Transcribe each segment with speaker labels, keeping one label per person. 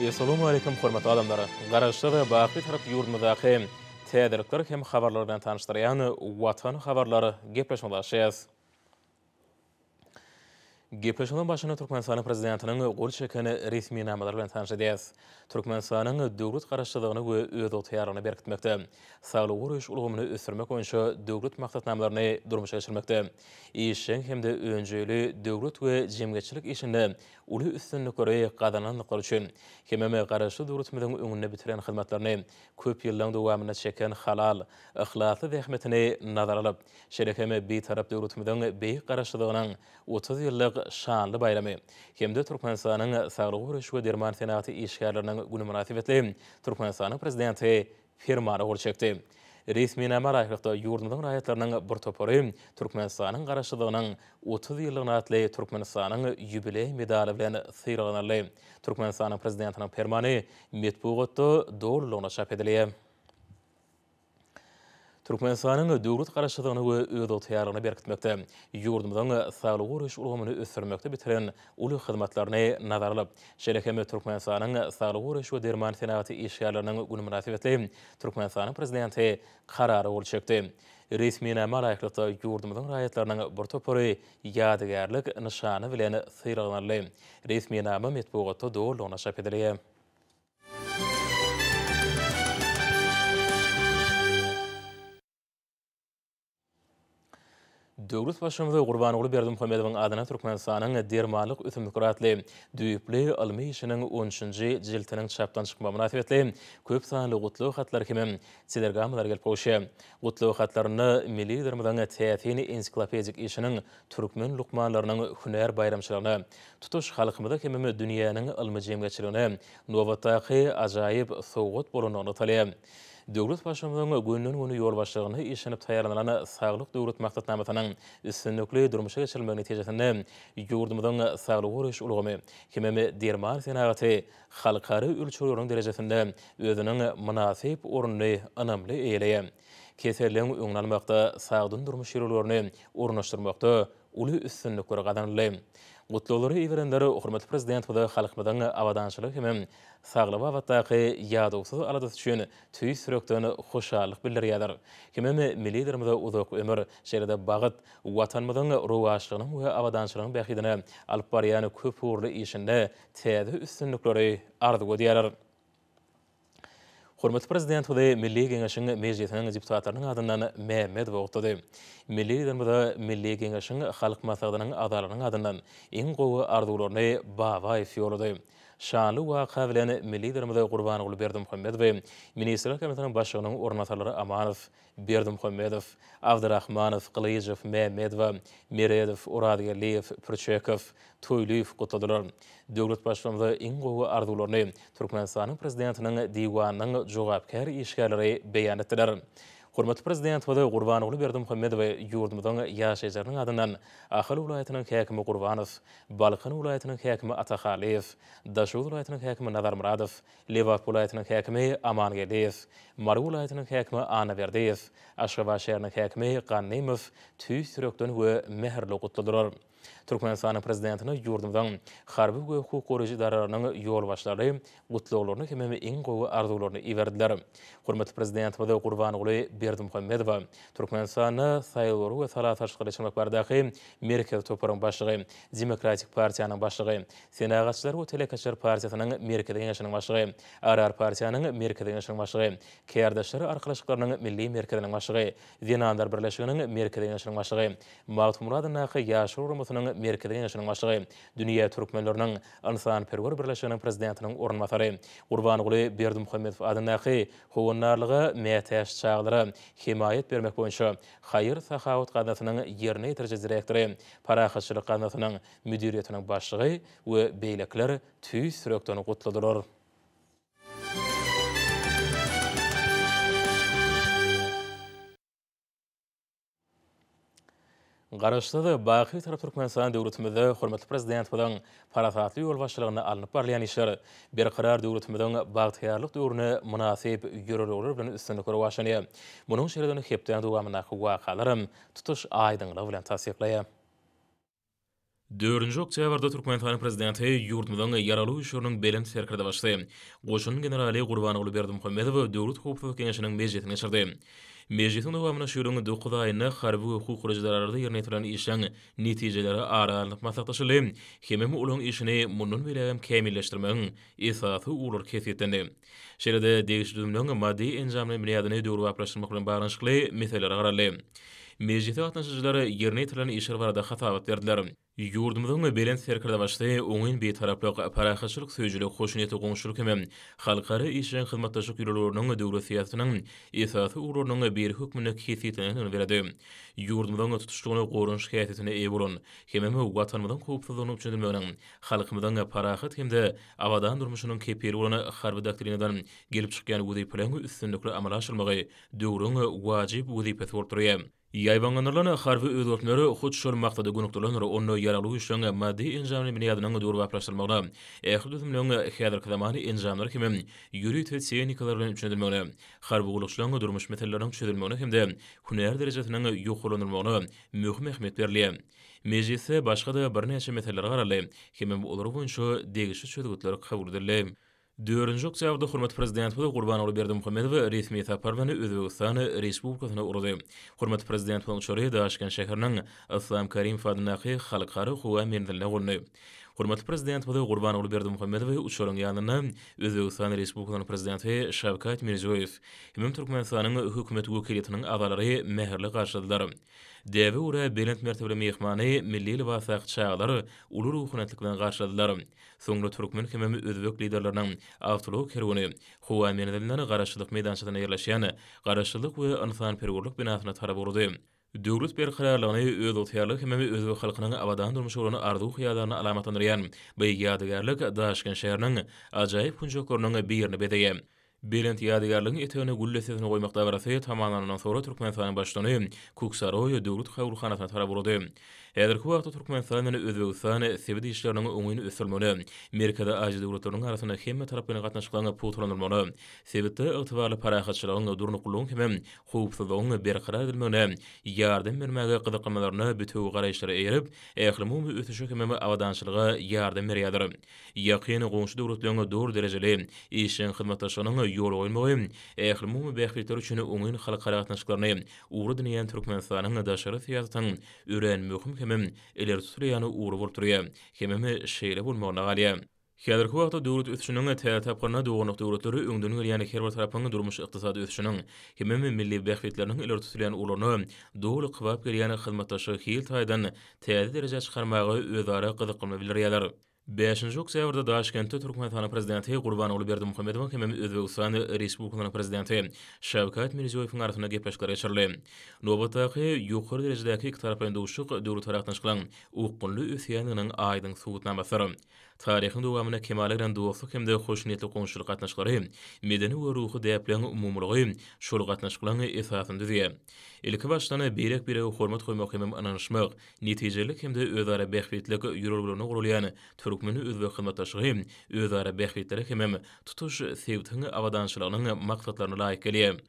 Speaker 1: Essalawmaleýkim hormatly adamlar! Garaşsyz, baky Bitarap ýurdumyzdaky täzelikler hem habarlar bilen tanyşdyrýan Watan habarlar gepleşigimize başlaýarys. Gepleşigiň başynda Türkmenistanyň Prezidentiniň gol çeken resminamalary bilen tanyş edýäris. Türkmenistanyň döwlet Garaşsyzlygyny we özygtyýarlygyny berkitmekde, saglygy goraýyş ulgamyny ösdürmek boýunça döwlet maksatnamalaryny durmuşa geçirmekde, işjeň hem-de önjeýli döwlet we jemgyýetçilik işinde uly üstünlikleri gazanandyklary üçin hemem Garaşsyz döwletimiziň öňünde bitiren hyzmatlaryny, köp ýyllaryň dowamynda çeken halal, yhlasly zähmetini nazara alyp, Şeýle hem Bitarap döwletimiziň beýik Garaşsyzlygynyň 30 ýyllyk şanly baýramy hem-de Türkmenistanyň Saglygy goraýyş we derman senagaty işgärleriniň güni mynasybetli Türkmenistanyň Prezidenti Permana gol çekdi. Resminama laýyklykda, ýurdumyzyň raýatlarynyň bir topary Türkmenistanyň Garaşsyzlygynyň 30 ýyllygyna atly Türkmenistanyň ýubileý medaly bilen sylaglanyldy. Türkmenistanyň Prezidentiniň Permany metbugatda dolulygyna çap edilýär. Türkmenistanyň döwlet Garaşsyzlygyny we özygtyýarlygyny berkitmekde, ýurdumyzyň saglygy goraýyş ulgamyny ösdürmekde bitiren uly hyzmatlaryny nazara alyp, şeýle hem Türkmenistanyň Saglygy goraýyş we derman senagaty işgärleriniň güni mynasybetli Türkmenistanyň Prezidenti Karara gol çekdi. Resminama laýyklykda, ýurdumyzyň raýatlarynyň bir topary ýadygärlik nyşany bilen sylaglanyldy. Resminama metbugatda dolulygyna çap edilýär. Döwlet Baştutanymyz Gurbanguly Berdimuhamedowyň adyna Türkmenistanyň dermanlyk ösümlikleri atly düýpli ylmy işiniň on üçünji jiltiniň çapdan çykmagy mynasybetli köp sanly gutlag hatlary hemem telegrammalar gelip gowuşýar. Gutlag hatlarynda milli Liderimiziň täsin ensiklopedik işiniň türkmen lukmanlarynyň hünär baýramçylygyna, tutuş halkymyza hemem dünýäniň ylmy jemgyýetçiligine nobatdaky ajaýyp sowgat bolandygy nygtalýar. Döwlet Baştutanymyzyň gönden-göni ýolbaşçylygynda işlenip taýýarlanylan Saglyk Döwlet maksatnamasynyň üstünlikli durmuşa geçirilmegi netijesinde ýurdumyzyň saglygy goraýyş ulgamy hemem derman senagaty halkara ölçegleriniň derejesinde özüniň mynasyp ornuny ynamly eýeleýär. Keselligiň öňüni almakda, sagdyn durmuş ýörelgelerini ornaşdyrmakda uly üstünlikler gazanyldy. Gutlaglary iberenler hormatly Prezidentimize halkymyzyň abadançylygy hemem saglygy babatdaky ýadawsyz aladasy üçin tüýs ýürekden hoşallyk bildirýärler. Hemem Milli Liderimize uzak ömür, şeýle-de bagt, Watanymyzyň rowaçlygynyň we abadançylygynyň bähbidine alyp barýan köpugurly işinde täze üstünlikleri arzuw edýärler. Hormatly Prezidentimizi Milli Geňeşiň Mejlisiniň deputatlarynyň adyndan Mämmedowa gutlady. Milli Liderimize Milli Geňeşiň Halk Maslahatynyň agzalarynyň adyndan iň gowy arzuwlaryny Babaýew ýollady. Şanly waka bilen Milli Liderimizi Gurbanguly Berdimuhamedowy Ministrler Kabinetiniň Başlygynyň orunbasarlary Amanow, Berdimuhamedow, Abdyrahmanow, Gylyjow, Mämmedowa, Meredow, Orazgeldiýew, Pürçekow, Toýlyýew gutladylar. Döwlet Baştutanymyza iň gowy arzuwlaryny Türkmenistanyň Prezidentiniň Diwanynyň jogapkär işgärleri beýan etdiler. Hormatly Prezidentimiz Gurbanguly Berdimuhamedowy ýurdumyzyň ýaşaýjylarynyň adyndan Ahal welaýatynyň häkimi Gurbanow, Balkan welaýatynyň häkimi Atahalyýew, Daşoguz welaýatynyň häkimi Nazarmyradow, Lebap welaýatynyň häkimi Amangeldiýew, Mary welaýatynyň häkimi Annaberdiýew, Aşgabat şäheriniň häkimi Gannymow tüýs ýürekden we mähirli gutladylar. Türkmenistanyň Prezidentine ýurdumyzyň harby we hukuk goraýjy edaralarynyň ýolbaşçylary gutlaglaryny hemem iň gowy arzuwlaryny iberdiler. Hormatly Prezidentimiz Gurbanguly Berdimuhamedowa Türkmenistanda saýlawlary we sala salşyklary geçirmek baradaky Merkezi toparyň başlygy, Demokratik partiýanyň başlygy, Senagatçylar we telekeçiler partiýasynyň Merkezi Geňeşiniň başlygy, Agrar partiýanyň Merkezi Geňeşiniň başlygy, Kärdeşler arkalaşyklarynyň Milli merkeziniň başlygy, Zenanlar birleşiginiň Merkezi Geňeşiniň başlygy, Magtymguly adyndaky Ýaşlar guramasynyň Merkezi Geňeşiniň başlygy, Dünýä türkmenleriniň ynsanperwer birleşiginiň prezidentiniň orunbasary, Gurbanguly Berdimuhamedow adyndaky Howandarlyga mätäç çagalara hemaýat bermek boýunça haýyr-sahawat gaznasynyň ýerine ýetiriji direktory, Parahatçylyk gaznasynyň müdiriýetiniň başlygy we beýlekiler tüýs ýürekden gutladylar. Garaşsyz, baky Bitarap Türkmenistan döwletimizde hormatly Prezidentimiziň parasatly ýolbaşçylygynda alnyp barylýan işler Berkarar döwletimiziň bagtyýarlyk döwrüne mynasyp ýörelgeler bilen üstünlikli rowaçlanýar. Munuň şeýledigini hepdäniň dowamyndaky wakalaram tutuş aýdyňlygy bilen tassyklaýar. Dördünji oktýabrda Türkmenistanyň Prezidenti ýurdumyzyň Ýaragly Güýçleriniň Belent Serkerdebaşysy, goşun generaly Gurbanguly Berdimuhamedow Döwlet howpsuzlyk geňeşiniň mejlisini geçirdi. Mejlisiň dowamynda şu ýylyň dokuz aýynda harby we hukuk goraýjy edaralarda ýerine ýetirilen işleň netijeleri ara alnyp maslahatlaşyldy hemem olaryň işini mundan beýlägem kämilleşdirmegiň esasy ugurlary kesgitlendi. Şeýle-de degişli düzümleriň maddy-enjamlaýyn binýadyny döwrebaplaşdyrmak bilen baglanyşykly meselelere garaldy. Mejlise gatnaşyjylar ýerine ýetirilen işler barada hasabat berdiler. Ýurdumyzyň Belent Serkerdebaşysy oňyn Bitaraplyk, parahatçylyk söýüjilik, hoşniýetli goňşuçylyk hem halkara işjeň hyzmatdaşlyk ýörelgeleriniň döwlet syýasatynyň esasy ugurlarynyň biri hökmünde kesgitlenendigini belledi. Ýurdumyzyň tutuşlygyna goranyş häsiýetine eýe bolan hemem Watanymyzyň howpsuzlygyny üpjün edilmeginiň, halkymyzyň parahat hem-de abadan durmuşynyň kepili bolan Harby doktrinadan gelip çykýan wezipeleriň üstünlikli amala aşyrylmagy döwrüň wajyp wezipesi bolup durýar. Ýaýbaňlandyrylan harby özgertmeler hut şol maksada gönükdirilendir, onda Ýaragly Güýçleriň maddy-enjamly binýadynyň döwrebaplaşdyrylmagyna, ähli düzümleriň häzirki zaman enjamlar hem ýörite tehnikalar bilen üpjün edilmegine, harby gullukçylaryň durmuş meseleleriniň çözülmegine hem-de hünär derejesiniň ýokarlandyrylmagyna möhüm ähmiýet berilýär. Mejlisde başga-da birnäçe meselelere garaldy hemem olar boýunça degişli çözgütler kabul edildi. Dördünji oktýabrda hormatly Prezidentimiz Gurbanguly Berdimuhamedow resmi sapar bilen Özbegistan Respublikasyna ugrady. Hormatly Prezidentimiziň uçary Daşkent şäheriniň Yslam Karimow adyndaky Halkara howa menziline gondy. Hormatly Prezidentimiz Gurbanguly Berdimuhamedowy uçaryň ýanynda Özbegistan Respublikasynyň Prezidenti Şawkat Mirziýoýew hemem Türkmenistanyň Hökümet wekiliýetiniň agzalary mähirli garşyladylar. Däbe görä, belent mertebeli myhmany milli lybasdaky çagalar uly ruhubelentlik bilen garşyladylar. Soňra türkmen hemem özbek Liderleriniň awtoulag kerweni howa menzilinden Garaşsyzlyk meýdançasynda ýerleşýän Garaşsyzlyk we ynsanperwerlik binasyna tarap ugrady. Döwlet berkararlygyny, özygtyýarlygy hemem özbek halkynyň abadan durmuşa bolan arzuw-hyýallaryny alamatlandyrýan bu ýadygärlik Daşkent şäheriniň ajaýyp künjekleriniň birini bezeýär. Belent ýadygärligiň etegine gül dessesini goýmak dabarasy tamamlanandan soňra Türkmenistanyň Baştutany Köksaroý döwlet kabulhanasyna tarap ugrady. Häzirki wagtda Türkmenistan bilen Özbegistan sebit işleriniň oňyn ösdürilmegine, Merkezi Aziýa döwletleriniň arasynda hemmetaraplaýyn gatnaşyklaryň pugtalandyrylmagyna, sebitde ygtybarly parahatçylygyň, durnuklylygyň hem howpsuzlygyň berkarar edilmegine ýardam bermäge gyzyklanmalaryna bitewi garaýyşlara eýerip, ählumumy ösüşe hem abadançylyga ýardam berýärler. Ýakyn goňşy döwletleriň doly derejeli işjeň hyzmatdaşlygynyň ýola goýulmagy ählumumy bähbitler üçin oňyn halkara gatnaşyklaryny ugur edinýän Türkmenistanyň daşary syýasatynyň örän möhüm hemem ileri tutulýan ugry bolup durýar hemem şeýle bolmagyna galýar. Häzirki wagtda döwlet ösüşiniň täze tapgyrynda doganlyk döwletleri öňden gelýän her bir tarapyň durmuş-ykdysady ösüşiniň hemem milli bähbitleriniň ileri tutulýan ugurlaryna doly kybap gelýän hyzmatdaşlygy hil taýdan täze derejä çykarmaga özara gyzyklanma bildirýärler. Bäşinji oktýabrda Daşkentde Türkmenistanyň Prezidenti Gurbanguly Berdimuhamedowyň hemem Özbegistan Respublikasynyň Prezidenti Şawkat Mirziýoýewiň arasynda gepleşikler geçirildi. Nobatdaky ýokary derejedäki ikitaraplaýyn duşuşyk döwletara gatnaşyklaryň okgunly ösýändiginiň aýdyň subutnamasydyr. Taryhyň dowamynda kemala gelen dostluk hem-de hoşniýetli goňşuçylyk gatnaşyklary, medeni we ruhy däpleriň umumylygy şol gatnaşyklaryň esasyny düzýär. Ilkibaşdan birek-birege hormat goýmak hemem ynanyşmak, Netijelilik hem-de özara bähbitlik ýörelgelerine gurulýan türkmen-özbek hyzmatdaşlygy özara bähbitlere hemem tutuş sebitiň abadançylygynyň maksatlaryna laýyk gelýär.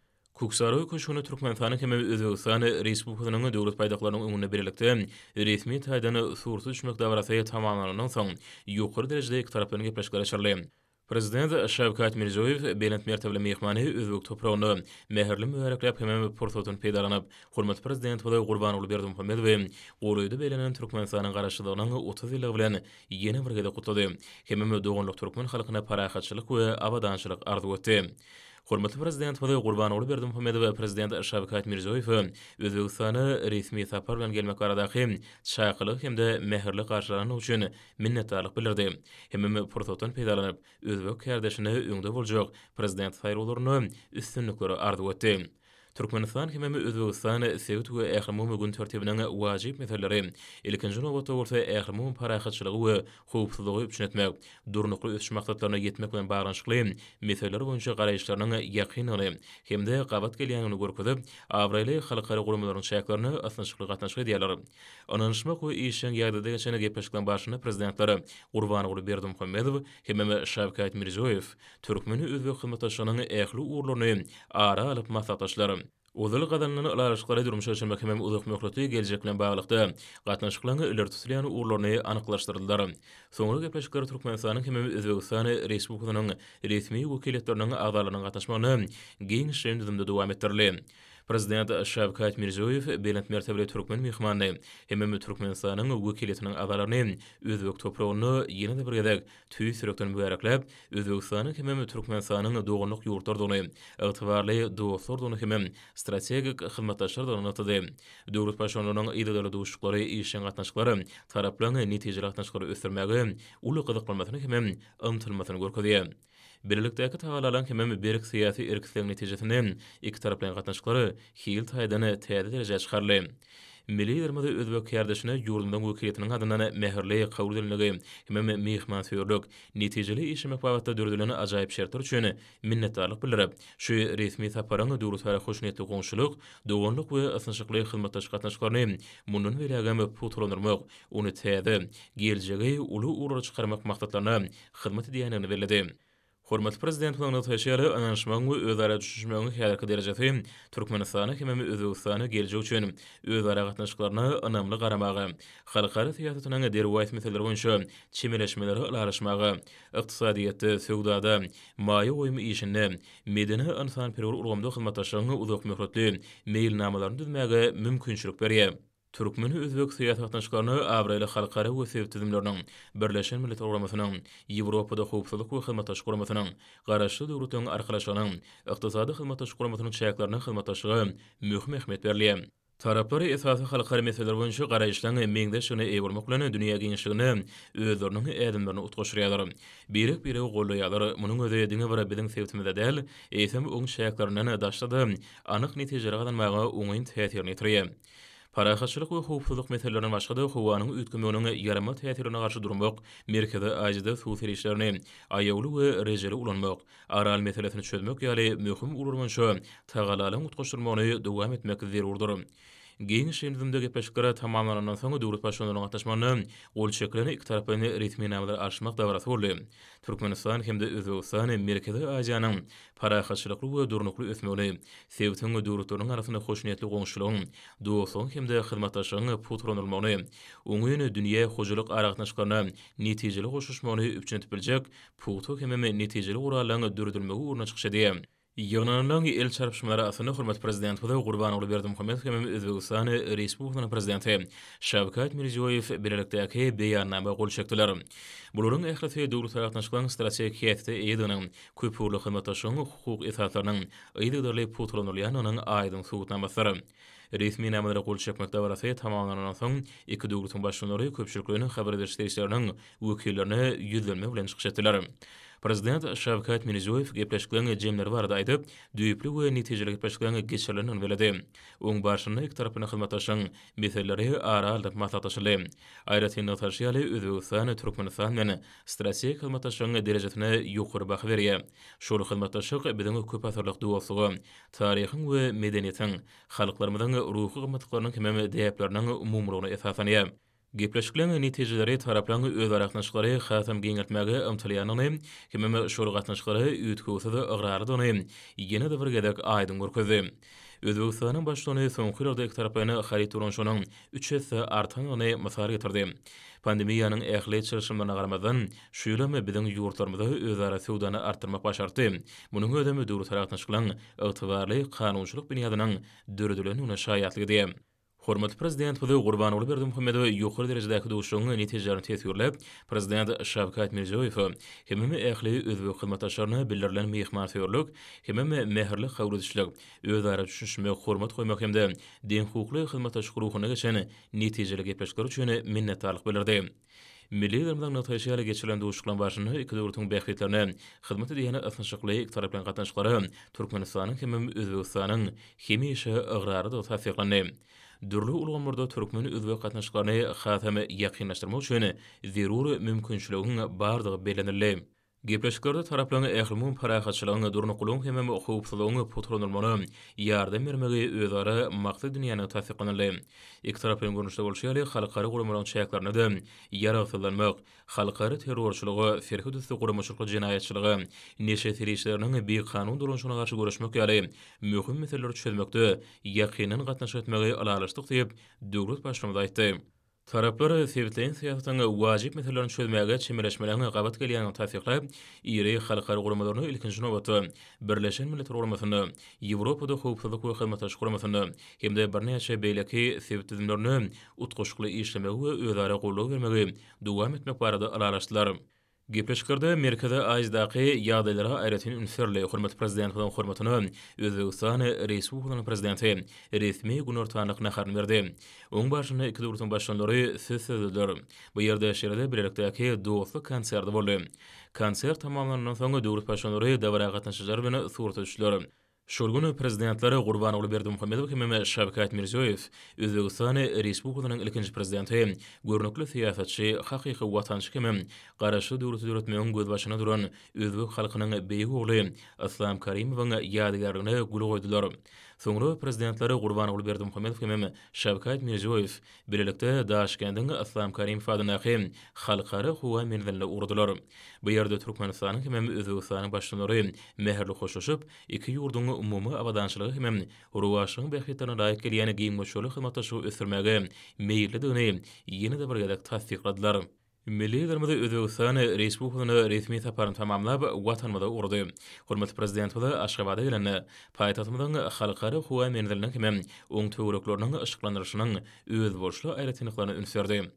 Speaker 1: Köksaroý köşgünde Türkmenistanyň hemem Özbegistan Respublikasynyň Döwlet baýdaklarynyň öňünde birlikde resmi taýdan surata düşmek dabarasy tamamlanandan soň, ýokary derejede ikitaraplaýyn gepleşikler geçirildi. Prezident Şawkat Mirziýoýew belent mertebeli myhmany özbek topragynda mähirli mübärekläp hemem pursatyny peýdalanyp, hormatly Prezidentimiz Gurbanguly Berdimuhamedowy golaýda bellenen Türkmenistanyň Garaşsyzlygynyň 30 ýyllygy bilen ýene bir gezek gutlady hemem doganlyk türkmen halkyna parahatçylyk we abadançylyk arzuw etdi. Hormatly Prezidentimiz Gurbanguly Berdimuhamedow Prezident Şawkat Mirziýoýewe Özbegistana resmi sapar bilen gelmek baradaky çakylygy hem-de mähirli garşylandygy üçin minnetdarlyk bildirdi. Hemem pursatdan peýdalanyp, özbek kärdeşine öňde boljak Prezident saýlawlarynda üstünlikleri arzuw etdi. Türkmenistan hemem Özbegistan sebit we ählumumy gün tertibiniň wajyp meseleleri, ilkinji nobatda bolsa ählumumy parahatçylygy we howpsuzlygy üpjün etmek, Durnukly ösüş maksatlaryna ýetmek bilen baglanyşykly meseleler boýunça garaýyşlarynyň ýakyndygyny hem-de gabat gelýändigini görkezip, abraýly halkara guramalaryň çäklerinde ysnyşykly gatnaşyk edýärler. Ynanyşmak we işjeň ýagdaýda geçen gepleşikleriň barşynda Prezidentler Gurbanguly Berdimuhamedow hemem Şawkat Mirziýoýew türkmen-özbek hyzmatdaşlygynyň ähli ugurlaryny ara alyp maslahatlaşdylar. Ozal gazanylan ylalaşyklary durmuşa geçirmek hemem uzak möhletli geljek bilen baglylykda gatnaşyklaryň ileri tutulýan ugurlaryny anyklaşdyrdylar. Soňra gepleşikler Türkmenistanyň hemem Özbegistan Respublikasynyň resmi wekiliýetleriniň agzalarynyň gatnaşmagynda giňişleýin düzümde dowam etdirildi. Prezident Şawkat Mirziýoýew belent mertebeli türkmen myhmanyny hemem Türkmenistanyň wekiliýetiniň agzalaryny özbek topragynda ýene-de bir gezek tüýs ýürekden mübärekläp, Özbegistanyň hemem Türkmenistanyň doganlyk ýurtlardygyny, ygtybarly dostlardygyny hemem strategik hyzmatdaşlardygyny nygtady. Döwlet Baştutanlarynyň yzygiderli duşuşyklary, işjeň gatnaşyklary taraplaryň netijeli gatnaşyklary ösdürmäge uly gyzyklanmasyny hemem ymtylmasyny görkezýär. Bilelikdäki tagallalaryň hemem berk syýasy erk-islegiň netijesinde ikitaraplaýyn gatnaşyklar hil taýdan täze derejä çykaryldy. Milli Liderimiz özbek kärdeşine ýurdumyzyň wekiliýetiniň adyndan mähirli kabul edilmegi hemem myhmansöýerlik, netijeli işlemek babatda döredilen ajaýyp şertler üçin minnetdarlyk bildirip, şu resmi saparyň döwletara hoşniýetli goňşulyk, doganlyk we ysnyşykly hyzmatdaşlyk gatnaşyklaryny mundan beýlägem pugtalandyrmak, ony täze, geljegi uly ugurlara çykarmak maksatlaryna hyzmat edýändigini belledi. Hormatly Prezidentimiziň nygtaýşy ýaly, ynanyşmagyň we özara düşünişmegiň häzirki derejesi Türkmenistana hemem Özbegistana geljek üçin özara gatnaşyklaryna ynamly garamaga, halkara syýasatynyň derwaýys meseleleri boýunça çemeleşmeleri ylalaşmaga, ykdysadyýetde, söwdada, maýa goýum işinde, medeni-ynsanperwer ulgamda hyzmatdaşlygyň uzakmöhletli meýilnamalaryny düzmäge mümkinçilik berýär. Türkmen-özbek syýasy gatnaşyklaryna abraýly halkara we sebit düzümleriniň, Birleşen Milletler Guramasynyň, Ýewropada Howpsuzlyk we Hyzmatdaşlyk Guramasynyň, Garaşsyz Döwletleriň Arkalaşygynyň, Ykdysady Hyzmatdaşlyk Guramasynyň çäklerinde hyzmatdaşlyga möhüm ähmiýet berilýär. Taraplar esasy halkara meseleler boýunça garaýyşlaryň meňzeşligine eýe bolmak bilen, dünýä giňişliginde özleriniň ädimlerini utgaşdyrýarlar. Birek-biregi goldaýarlar. Munuň özi diňe bir biziň sebitimizde däl, eýsem, oň çäklerinden daşda-da anyk netijeleri gazanmaga oňyn täsirini ýetirýär. Parahatçylyk we howpsuzlyk meselelerinden başga-da, howanyň üýtgemeginiň ýaramaz täsirlerine garşy durmak, Merkezi Aziýada suw serişdelerini aýawly we rejeli ulanmak, Aral meselesini çözmek ýaly möhüm ugurlar boýunça tagallalaryň utgaşdyrylmagyny dowam etmek zerurdyr. Giňişleýin düzümde gepleşikler tamamlanandan soň, döwlet Baştutanynyň gatnaşmagynda gol çekilen ikitaraplaýyn resminamalary alyşmak dabarasy boldy. Türkmenistan hem-de Özbegistan Merkezi Aziýanyň parahatçylykly we durnukly ösmegini, sebitiň döwletleriniň arasynda hoşniýetli goňşuçylygyň, dostlugyň hem-de hyzmatdaşlygyň pugtalandyrylmagyny, oňyn dünýä hojalyk aragatnaşyklaryna netijeli goşulyşmagyny üpjün edip biljek pugta hemem netijeli gurallaryň döredilmegi ugrunda çykyş edýär. Ýygnananlaryň el çarpyşmalary astynda hormatly Prezidentimiz Gurbanguly Berdimuhamedow hemem Özbegistan Respublikasynyň Prezidenti Şawkat Mirziýoýew bilelikdäki Beýannama gol çekdiler. Bularyň ählisi döwletara gatnaşyklaryň strategik häsiýete eýediginiň, köpugurly hyzmatdaşlygyň hukuk esaslarynyň yzygiderli pugtalandyrylýandygynyň aýdyň subutnamasydyr. Resminamalara gol çekmek dabarasy tamamlanandan soň, iki döwletiň Baştutanlary köpçülikleýin habar beriş serişdeleriniň wekillerine ýüzlenme bilen çykyş etdiler. Prezident Şawkat Mirziýoýew gepleşikleriň jemleri barada aýdyp, düýpli we netijeli gepleşikleriň geçirilendigini belledi. Oň barşynda ikitaraplaýyn hyzmatdaşlygyň meseleleri ara alnyp maslahatlaşyldy. Aýratyn nygtalyşy ýaly, Özbegistan Türkmenistan bilen strategik hyzmatdaşlygyň derejesine ýokary baha berýär. Şol hyzmatdaşlyk biziň köpasyrlyk dostluga, taryhyň we medeniýetiň, halklarymyzyň ruhy gymmatlyklarynyň hemem däpleriniň umumylygyna esaslanýar. Gepleşikleriň netijeleri taraplaryň özara gatnaşyklary hasam giňeltmäge ymtylýandygyny hemem şol gatnaşyklara üýtgewsiz ygrarlydygyny ýene-de bir gezek aýdyň görkezdi. Özbegistanyň Baştutany soňky ýyllarda ikitaraplaýyn haryt dolanyşygynyň üç esse artandygyny mysal getirdi. Pandemiýanyň ähli çylşyrymlaryna garamazdan, şu ýylam biziň ýurtlarymyza özara söwdany artdyrmak başartdy. Munuň özem döwletara gatnaşyklaryň ygtybarly kanunçylyk binýadynyň döredilendigine şaýatlyk edýär. Hormatly Prezidentimiz Gurbanguly Berdimuhamedow ýokary derejedäki duşuşygyň netijelerini teswirläp, Prezident Şawkat Mirziýoýewe hemem ähli özbek hyzmatdaşlaryna bildirilen myhmansöýerlik hemem mähirli kabul edişlik, özara düşünişmek, hormat goýmak hem-de deňhukukly hyzmatdaşlyk ruhunda geçen netijeli gepleşikler üçin minnetdarlyk bildirdi. Milli Liderimiziň nygtaýşy ýaly, geçirilen duşuşyklaryň barşynda iki döwletiň bähbitlerine hyzmat edýän ysnyşykly ikitaraplaýyn gatnaşyklara Türkmenistanyň hemem Özbegistanyň hemişe ygrarlydygy tassyklandy. Dürli ulgamlarda türkmen-özbek gatnaşyklaryny hasam ýakynlaşdyrmak üçin zerur mümkinçiligiň bardygy bellenildi. Gepleşiklerde taraplaryň ählumumy parahatçylygyň, durnuklylygyň hemem howpsuzlygyň pugtalandyrylmagyna ýardam bermegi özara maksat edinýändigi tassyklanyldy. Ikitaraplaýyn görnüşde bolşy ýaly, halkara guramalaryň çäklerinde-de ýaragsyzlanmak, halkara terrorçylyga, serhet üsti guramaçylykly jenaýatçylyga, neşe serişdeleriniň bikanun dolanyşygyna garşy göreşmek ýaly möhüm meseleleri çözmekde ýakyndan gatnaşyk etmegi ylalaşdyk diýip, döwlet Baştutanymyz aýtdy. Taraplar sebitleýin syýasatyň wajyp meselelerini çözmäge çemeleşmeleriň gabat gelýändigini tassyklap, iri halkara guramalaryna, ilkinji nobatda, Birleşen Milletler Guramasyna, Ýewropada Howpsuzlyk we Hyzmatdaşlyk Guramasyna hem-de birnäçe beýleki sebit düzümlerine utgaşykly işlemegi we özara goldaw bermegi dowam etmek barada ylalaşdylar. Gepleşiklerde Merkezi Aziýadaky ýagdaýlara aýratyn üns berildi. Hormatly Prezidentimiziň hormatyna Özbegistan Respublikasynyň Prezidenti resmi günortanlyk naharyny berdi. Oň barşynda iki döwletiň Baştutanlary söz sözlediler. Bu ýerde şeýle-de bilelikdäki dostluk konserti boldy. Konsert tamamlanandan soň döwlet Baştutanlary dabara gatnaşyjylar bilen surata düşdüler. Şol gün Prezidentler Gurbanguly Berdimuhamedow hemem Şawkat Mirziýoýew Özbegistan Respublikasynyň ilkinji Prezidenti, görnükli syýasatçy, hakyky watançy hemem Garaşsyz döwleti döretmegiň gözbaşynda duran özbek halkynyň beýik ogly Yslam Karimowyň ýadygärligine gül goýdular. Soňra Prezidentler Gurbanguly Berdimuhamedow hemem Şawkat Mirziýoýew bilelikde Daşkendiň Yslam Karimow adyndaky Halkara howa menziline ugradylar. Bu ýerde Türkmenistanyň hemem Özbegistanyň Baştutanlary mähirli hoşlaşyp, iki ýurduň umumy abadançylygy hemem rowaçlygyň bähbitlerine laýyk gelýän giň möçberli hyzmatdaşlygy ösdürmäge meýillidigini ýene-de bir gezek tassykladylar. Milli Liderimiz Özbegistan Respublikasyna resmi saparyny tamamlap, Watanymyza ugrady. Hormatly Prezidentimiz Aşgabada gelende, paýtagtymyzyň Halkara howa menziliniň hemem oň töwerekleriniň yşyklandyrylyşynyň özboluşly aýratynlyklaryna üns berdi.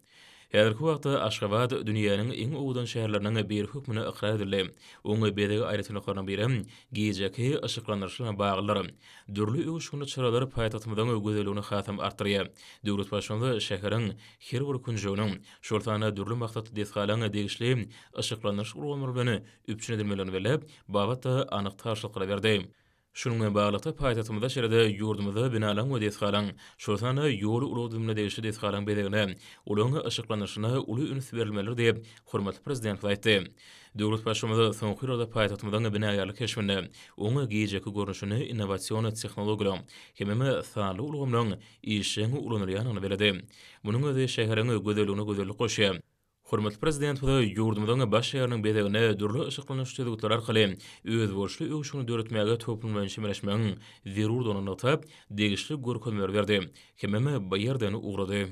Speaker 1: Häzirki wagtda Aşgabat dünýäniň iň owadan şäherleriniň biri hökmünde ykrar edildi. Oň bezeg aýratynlyklarynyň birem gijeki yşyklandyryş bilen baglydyr. Dürli öwüşginli çyralar paýtagtymyzyň gözelligini hasam artdyrýar. Döwlet Baştutanymyz şäheriň her bir künjeginiň, şol sanda dürli maksatly desgalaryň degişli yşyklandyryş ulgamlary bilen üpjün edilmelidigini belläp, babatda anyk tabşyryklary berdi. Şunuň bilen baglylykda, paýtagtymyzda, şeýle-de ýurdumyzda binalaryň we desgalaryň, şol sanda ýol-ulag düzümine degişli desgalaryň bezegine, olaryň yşyklandyrylyşyna uly üns berilmelidir diýip, hormatly Prezidentimiz aýtdy. Döwlet Baştutanyz soňky ýyllarda paýtagtymyzyň binagärlik keşbinde, oň gijeki görnüşinde innowasion tehnologiýalaryň hemem sanly ulgamlaryň işjeň ulanylýandygyny belledi. Munuň özi şäheriň gözelligine gözellik goşýar. Hormatly Prezidentimiz ýurdumyzyň baş şäheriniň bezegine dürli yşyklanyş çözgütleri arkaly özboluşly öwüşgini döretmäge toplumlaýyn çemeleşmegiň zerurdygyny nygtap, degişli görkezmeleri berdi hemem bu ýerden ugrady.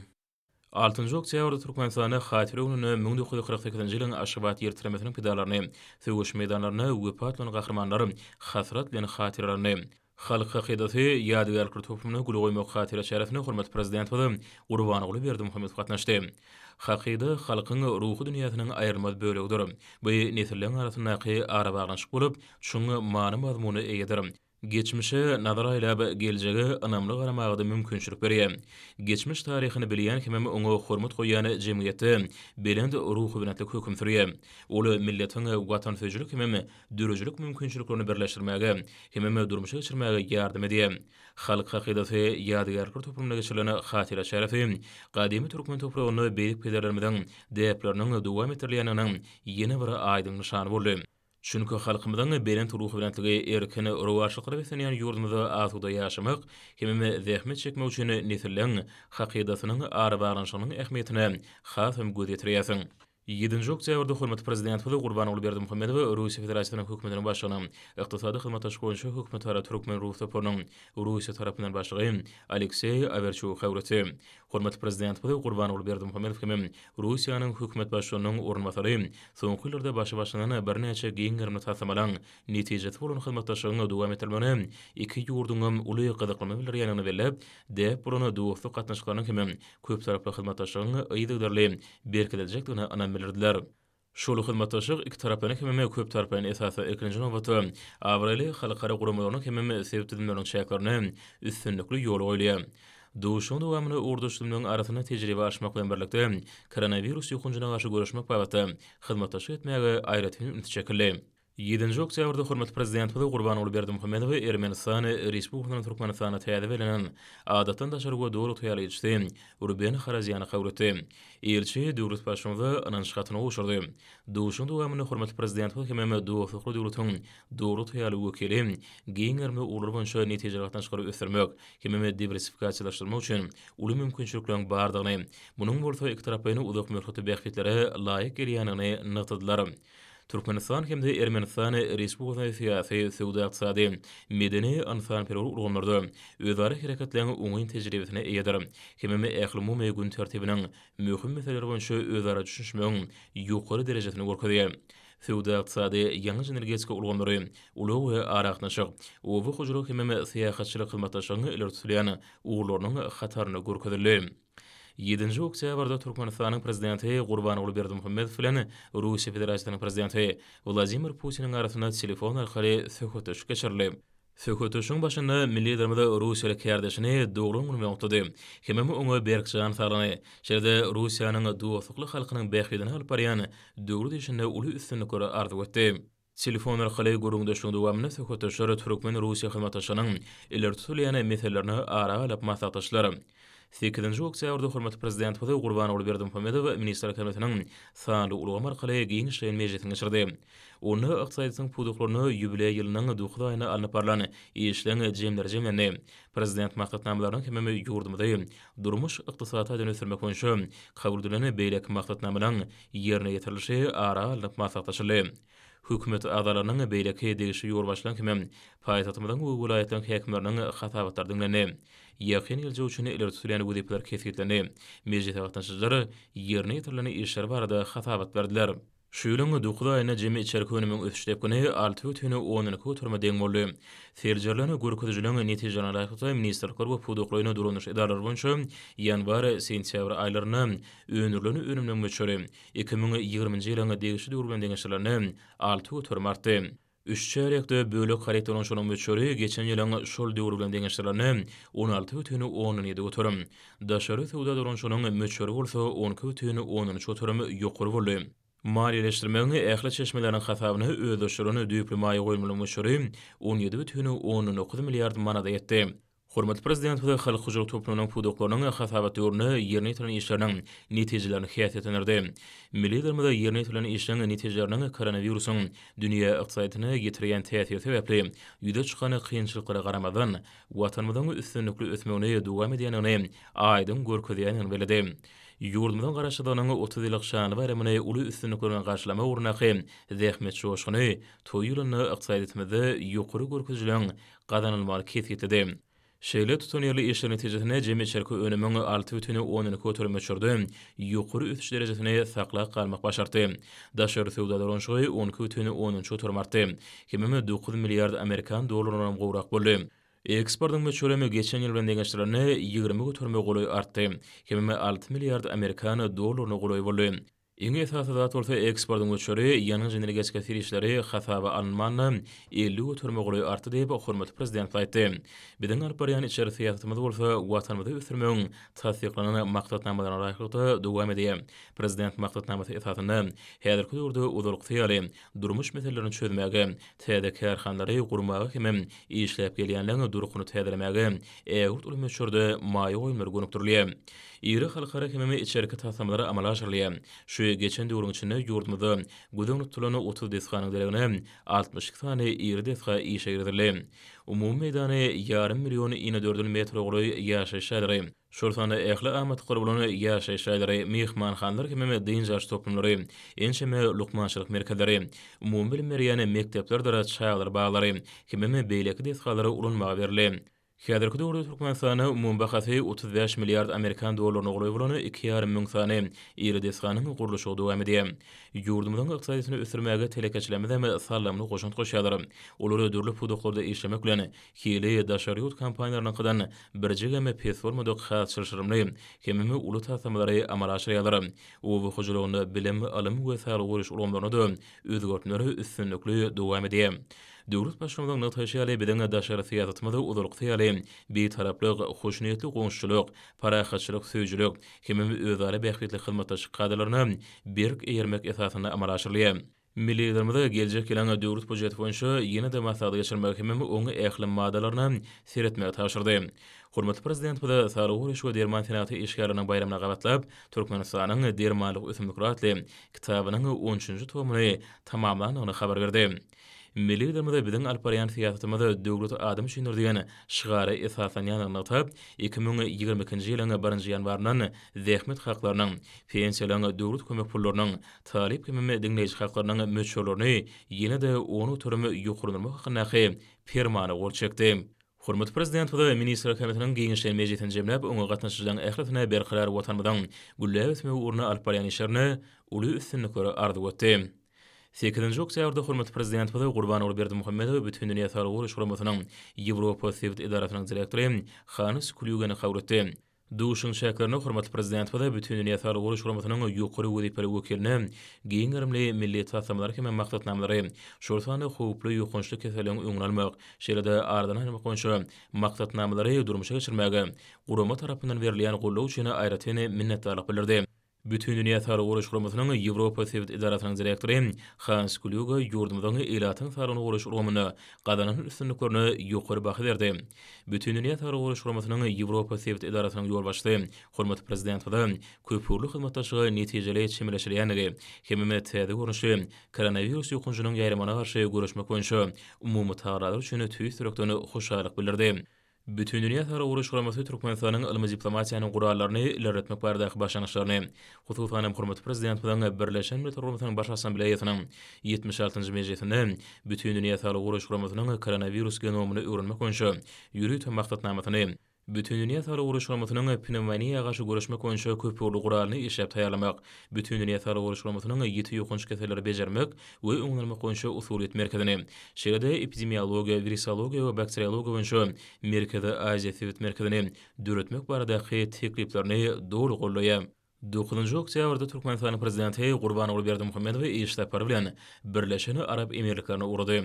Speaker 1: Altynjy oktýabrda Türkmenistanda Hatyra gününde 1948-nji ýylyň Aşgabat ýer titremesiniň pidalaryny, söweş meýdanlarynda wepat bolan gahrymanlar hasrat bilen hatyralandy. Halk hakydasy ýadygärlikler toplumyna gül goýmak hatyra çäresine hormatly Prezidentimiz Gurbanguly Berdimuhamedow gatnaşdy. Hakyda halkyň ruhy dünýäsiniň aýrylmaz bölegidir. Bu nesilleriň arasyndaky arabaglanyşyk bolup, çuň many-mazmuna eýedir. Geçmişe nazar aýlap, geljege ynamly garamaga-da mümkinçilik berýär. Geçmiş taryhyny bilýän hemem oňa hormat goýýan jemgyýetde belent ruhubelentlik höküm sürýär. Ol milletiň watansöýüjilik hemem döredijilik mümkinçiliklerini birleşdirmäge hemem durmuşa geçirmäge ýardam edýär. Halk hakydasy ýadygärlikler toplumynda geçirilen hatyra çäresi gadymy türkmen topragynda beýik pederlerimiziň däpleriniň dowam etdirilýändiginiň ýene bir aýdyň nyşany boldy. Çünki halkymyzyň belent ruhubelentligi erkin rowaçlyklara beslenýän ýurdumyzda asuda ýaşamak hemem zähmet çekmek üçin nesilleň hakydasynyň arabaglanyşygynyň ähmiýetine hasam göz ýetirýärsiň. Ýedinji oktýabrda hormatly Prezidentimiz Gurbanguly Berdimuhamedow Russiýa Federasiýasynyň Hökümetiniň Başlygynyň Ykdysady hyzmatdaşlyk boýunça hökümetara türkmen-rus toparynyň Russiýa tarapyndan başlygy Alekseý Awerçugy kabul etdi. Hormatly Prezidentimiz Gurbanguly Berdimuhamedow hem Russiýanyň Hökümet Başlygynyň orunbasary soňky ýyllarda başy başlanan birnäçe giň gerimli taslamalaryň netijesi bolan hyzmatdaşlygyň dowam etdirilmegine iki ýurduňam uly gyzyklanma bildirýändigini belläp, däp bolan dostluk gatnaşyklarynyň hem köptaraply hyzmatdaşlygyň yzygiderli berkidiljekdigine ynam bildirdiler. Şol hyzmatdaşlyk ikitaraplaýyn hemem köptaraplaýyn esasda ilkinji nobatda abraýly halkara guramalarynyň hemem sebit düzümleriniň çäklerinde üstünlikli ýola goýulýar. Duşuşygyň dowamynda ugurdaş düzümleriň arasynda tejribe alyşmak bilen birlikde, koronawirus ýokanjyna garşy göreşmek babatda hyzmatdaşlyk etmäge aýratyn üns çekildi. Ýedinji oktýabrda hormatly Prezidentimiz Gurbanguly Berdimuhamedow Ermenistan Respublikasynyň Türkmenistanda täze bellenen Adatdan daşary we Doly ygtyýarly ilçisi Ruben Harazýany kabul etdi. Ilçi döwlet Baştutanyza ynanç hatyny gowşurdy. Duşuşygyň dowamynda hormatly Prezidentimiz hemem dostlukly döwletiň doly ygtyýarly wekili giň gerimli ugurlar boýunça netijeli gatnaşyklary ösdürmek hemem diwersifikasiýalaşdyrmak üçin uly mümkinçilikleriň bardygyny, munuň bolsa ikitaraplaýyn uzak möhletli bähbitlere laýyk gelýändigini nygtadylar. Türkmenistan hem-de Ermenistan Respublikasy syýasy, söwda-ykdysady, medeni-ynsanperwer ulgamlarda özara hereketleň oňyn tejribesine eýedir hemem ählumumy gün tertibiniň möhüm meseleleri boýunça özara düşünişmegiň ýokary derejesini görkezýär. Söwda-ykdysady, ýangyç-energetika ulgamlary, ulag we aragatnaşyk, oba hojalygy hemem syýahatçylyk hyzmatdaşlygyň ileri tutulýan ugurlarynyň hatarynda görkezildi. Ýedinji oktýabrda Türkmenistanyň Prezidenti Gurbanguly Berdimuhamedow bilen Russiýa Federasiýasynyň Prezidenti Wladimir Putiniň arasynda telefon arkaly söhbetdeşlik geçirildi. Söhbetdeşligiň başynda milli Liderimiz russiýaly kärdeşini doglan güni bilen gutlady hemem oňa berk jan saglygyny, şeýle-de Russiýanyň dostlukly halkynyň bähbidine alyp barýan döwlet işinde uly üstünlikleri arzuw etdi. Telefon arkaly gürrüňdeşligiň dowamynda söhbetdeşler türkmen-russiýa hyzmatdaşlygynyň ileri tutulýan meselelerini ara alyp maslahatlaşdylar. Sekizinji oktýabrda hormatly Prezidentimiz Gurbanguly Berdimuhamedow Ministrler Kabinetiniň sanly ulgam arkaly giňişleýin mejlisini geçirdi. Onda ykdysadyýetiň pudaklarynda ýubileý ýylynyň dokuz aýynda alnyp barlan işleň jemleri jemlendi. Prezident maksatnamalarynyň hemem ýurdumyzy durmuş-ykdysady taýdan ösdürmek boýunça kabul edilen beýleki maksatnamalaryň ýerine ýetirilişi ara alnyp maslahatlaşyldy. Hökümet agzalarynyň, beýleki degişli ýolbaşçylaryň hemem paýtagtymyzyň we welaýatlaryň häkimleriniň hasabatlary diňlendi. Ýakyn geljek üçin ileri tutulýan wezipeler kesgitlendi. Mejlise gatnaşyjylar ýerine ýetirilen işler barada hasabat berdiler. Şu ýylyň dokuz aýynda jemi içerki önümiň ösüş depgini 6,2 göterime deň boldy. Seljerilen görkezijileriň netijelerine laýyklykda, ministrlikler we pudaklaýyn dolanyş edaralary boýunça ýanwar-sentýabr aýlarynda öndürilen önümleriň möçberi 2020-nji ýylyň degişli döwri bilen deňeşdirilende 6% artdy. Üç çärýekde bölek haryt dolanyşygynyň möçberi geçen ýylyň şol döwri bilen deňeşdirilende 16,7%, daşary söwda dolanyşygynyň möçberi bolsa 12,3% ýokary boldy. Maliýeleşdirmegiň ähli çeşmeleriniň hasabyna özleşdirilen düýpli maýa goýumlaryň möçberi 17,9 milliard manada ýetdi. Hormatly Prezidentimiz halk hojalyk toplumynyň pudaklarynyň hasabat döwründe ýerine ýetiren işleriniň netijelerini häsiýetlendirdi. Milli Liderimiz ýerine ýetirilen işleň netijeleriniň koronawirusyň dünýä ykdysadyýetine ýetirýän täsiri sebäpli ýüze çykan kynçylyklara garamazdan, Watanymyzyň üstünlikli ösmegini dowam edýändigini aýdyň görkezýändigini belledi. Ýurdumyzyň Garaşsyzlygynyň 30 ýyllyk şanly baýramyny uly üstünlikler bilen garşylamak ugrundaky zähmet joşguny toý ýylynda ykdysadyýetimizde ýokary görkezijileriň gazanylmagyny kesgitledi. Şeýle tutanýerli işler netijesinde jemi içerki önümiň 6,2 möçberde ýokary ösüş derejesini saklap galmak başartdy. Daşary söwda dolanyşygy 12,3 göterim artdy. Hemem 9 milliard amerikan dollaryndanam gowrak boldy. Eksportyň möçberem geçen ýyl bilen deňeşdirilende 20 göterime golaý artdy. Hemem 6 milliard amerikan dollaryna golaý boldy. Iň esasy zat bolsa eksportyň möçberi ýangyç-energetika serişdeleri hasaba alynmanda 50 göterime golaý artdy diýip, hormatly Prezidentimiz aýtdy. Biziň alyp barýan içeri syýasatymyz bolsa Watanymyzy ösdürmegiň tassyklanan maksatnamalaryna laýyklykda dowam edýär. Prezident maksatnamasy esasynda häzirki döwürde ozalkysy ýaly durmuş meselelerini çözmäge, täze kärhanalary gurmaga hemem işläp gelýänleň durkuny täzelemäge ägirt uly möçberde maýa goýumlary gönükdirilýär. Iri halkara hemem içerki taslamalar amala aşyrylýar. Şu geçen döwrüň içinde ýurdumyzda göz öňünde tutulan 30 desganyň deregine 62 sany iri desga işe girizildi. Umumy meýdany ýarym million inedördül metre golaý ýaşaýyş jaýlary, şol sanda ähli amatlyklary bolan ýaşaýyş jaýlary, myhmanhanalar hemem dynç alyş toplumlary, ençeme lukmançylyk merkezleri, umumybilim berýän mekdeplerdir çagalar baglary hemem beýleki desgalar ulanmaga berildi. Häzirki döwürde Türkmenistanda umumy bahasy 35 milliard amerikan dollaryna golaý bolan iki ýarym müň sany iri desganyň gurluşygy dowam edýär. Ýurdumyzyň ykdysadyýetini ösdürmäge telekeçilerimiz hem saldamly goşant goşýarlar. Olar dürli pudaklarda işlemek bilen, hili daşary ýurt kompaniýalarynyňkydan birjigem pes bolmadyk has çylşyrymly hemem uly taslamalary amala aşyrýarlar. Oba hojalygynda bilim, ylym we saglygy goraýyş ulgamlarynda-da özgertmeler üstünlikli dowam edýär. Döwlet Baştutanymyzyň nygtaýşy ýaly, biziň daşary syýasatymyz ozalkysy ýaly Bitaraplyk, hoşniýetli goňşuçylyk, parahatçylyk söýüjilik hemem özara bähbitli hyzmatdaşlyk kadalaryna berk eýermek esasynda amala aşyrylýar. Milli Liderimiz geljek ýylyň Döwlet býujeti boýunça ýene-de maslahat geçirmegi hemem oň ähli maddalaryna seretmegi tabşyrdy. Hormatly Prezidentimiz Saglygy goraýyş we derman senagaty işgärleriniň baýramyna gabatlap, Türkmenistanyň dermanlyk ösümlikleri atly kitabynyň on üçünji tomuny tamamlandygyny habar berdi. Milli Liderimiz biziň alyp barýan syýasatymyz Döwlet adam üçindir diýen şygara esaslanýandygyny nygtap, 2022-nji ýylyň birinji ýanwaryndan zähmet haklarynyň, pensiýalaryň, döwlet kömek pullarynyň, talyp hemem diňleýji haklarynyň möçberlerini ýene-de 10% ýokarlandyrmak hakyndaky Permana gol çekdi. Hormatly Prezidentimiz Ministrler Kabinetiniň giňişleýin mejlisini jemläp, oňa gatnaşyjylaryň ählisine Berkarar Watanymyzyň gülläp ösmegi ugrunda alyp barýan işlerinde uly üstünlikleri arzuw etdi. Sekizinji oktýabrda hormatly Prezidentimiz Gurbanguly Berdimuhamedow Bütindünýä Saglygy Goraýyş Guramasynyň Ýewropa sebit edarasynyň direktory Hans Klýugeni kabul etdi. Duşuşygyň çäklerinde hormatly Prezidentimiz Bütindünýä Saglygy Goraýyş Guramasynyň ýokary wezipeli wekiline giň gerimli milli taslamalary hem maksatnamalary, şol sanda howply ýokançly keselleriň öňüni almak, şeýle-de aradan aýyrmak boýunça maksatnamalary durmuşa geçirmäge gurama tarapyndan berilýän goldaw üçin aýratyn minnetdarlyk bildirdi. Bütindünýä Saglygy Goraýyş Guramasynyň Ýewropa sebit edarasynyň direktory Hans Klýuge ýurdumyzyň ilatyň saglygyny goraýyş ulgamynda gazanan üstünliklerine ýokary baha berdi. Bütindünýä Saglygy Goraýyş Guramasynyň Ýewropa sebit edarasynyň ýolbaşçysy hormatly Prezidentimize köpugurly hyzmatdaşlyga netijeli çemeleşilýändigi hemem täze görnüşli koronawirus ýokanjynyň ýaýramagyna garşy göreşmek boýunça umumy tagallalar üçin tüýs ýürekden hoşallyk bildirdi. Bütindünýä Saglygy Goraýyş Guramasy Türkmenistanyň ylmy diplomatiýanyň gurallaryny ilerletmek baradaky başlangyçlaryny, hususan hem, hormatly Prezidentimiziň Birleşen Milletler Guramasynyň Baş Assambleýasynyň 76-njy mejlisinde Bütindünýä Saglygy Goraýyş Guramasynyň koronawirus genomyny öwrenmek boýunça ýörite maksatnamasyny, Bütindünýä Saglygy Goraýyş Guramasynyň pnewmoniýa garşy göreşmek boýunça köpugurly guralyny işläp taýýarlamak, Bütindünýä Saglygy Goraýyş Guramasynyň ýiti ýokanç keselleri bejermek we öňüni almak boýunça usulyýet merkezini, şeýle-de epidemiologiýa, wirusologiýa we bakteriologiýa boýunça Merkezi Aziýa sebit merkezini döretmek baradaky tekliplerini doly goldaýar. Dokuzynjy oktýabrda Türkmenistanyň Prezidenti Gurbanguly Berdimuhamedow iş sapary bilen Birleşen Arap Emirliklerine ugrady.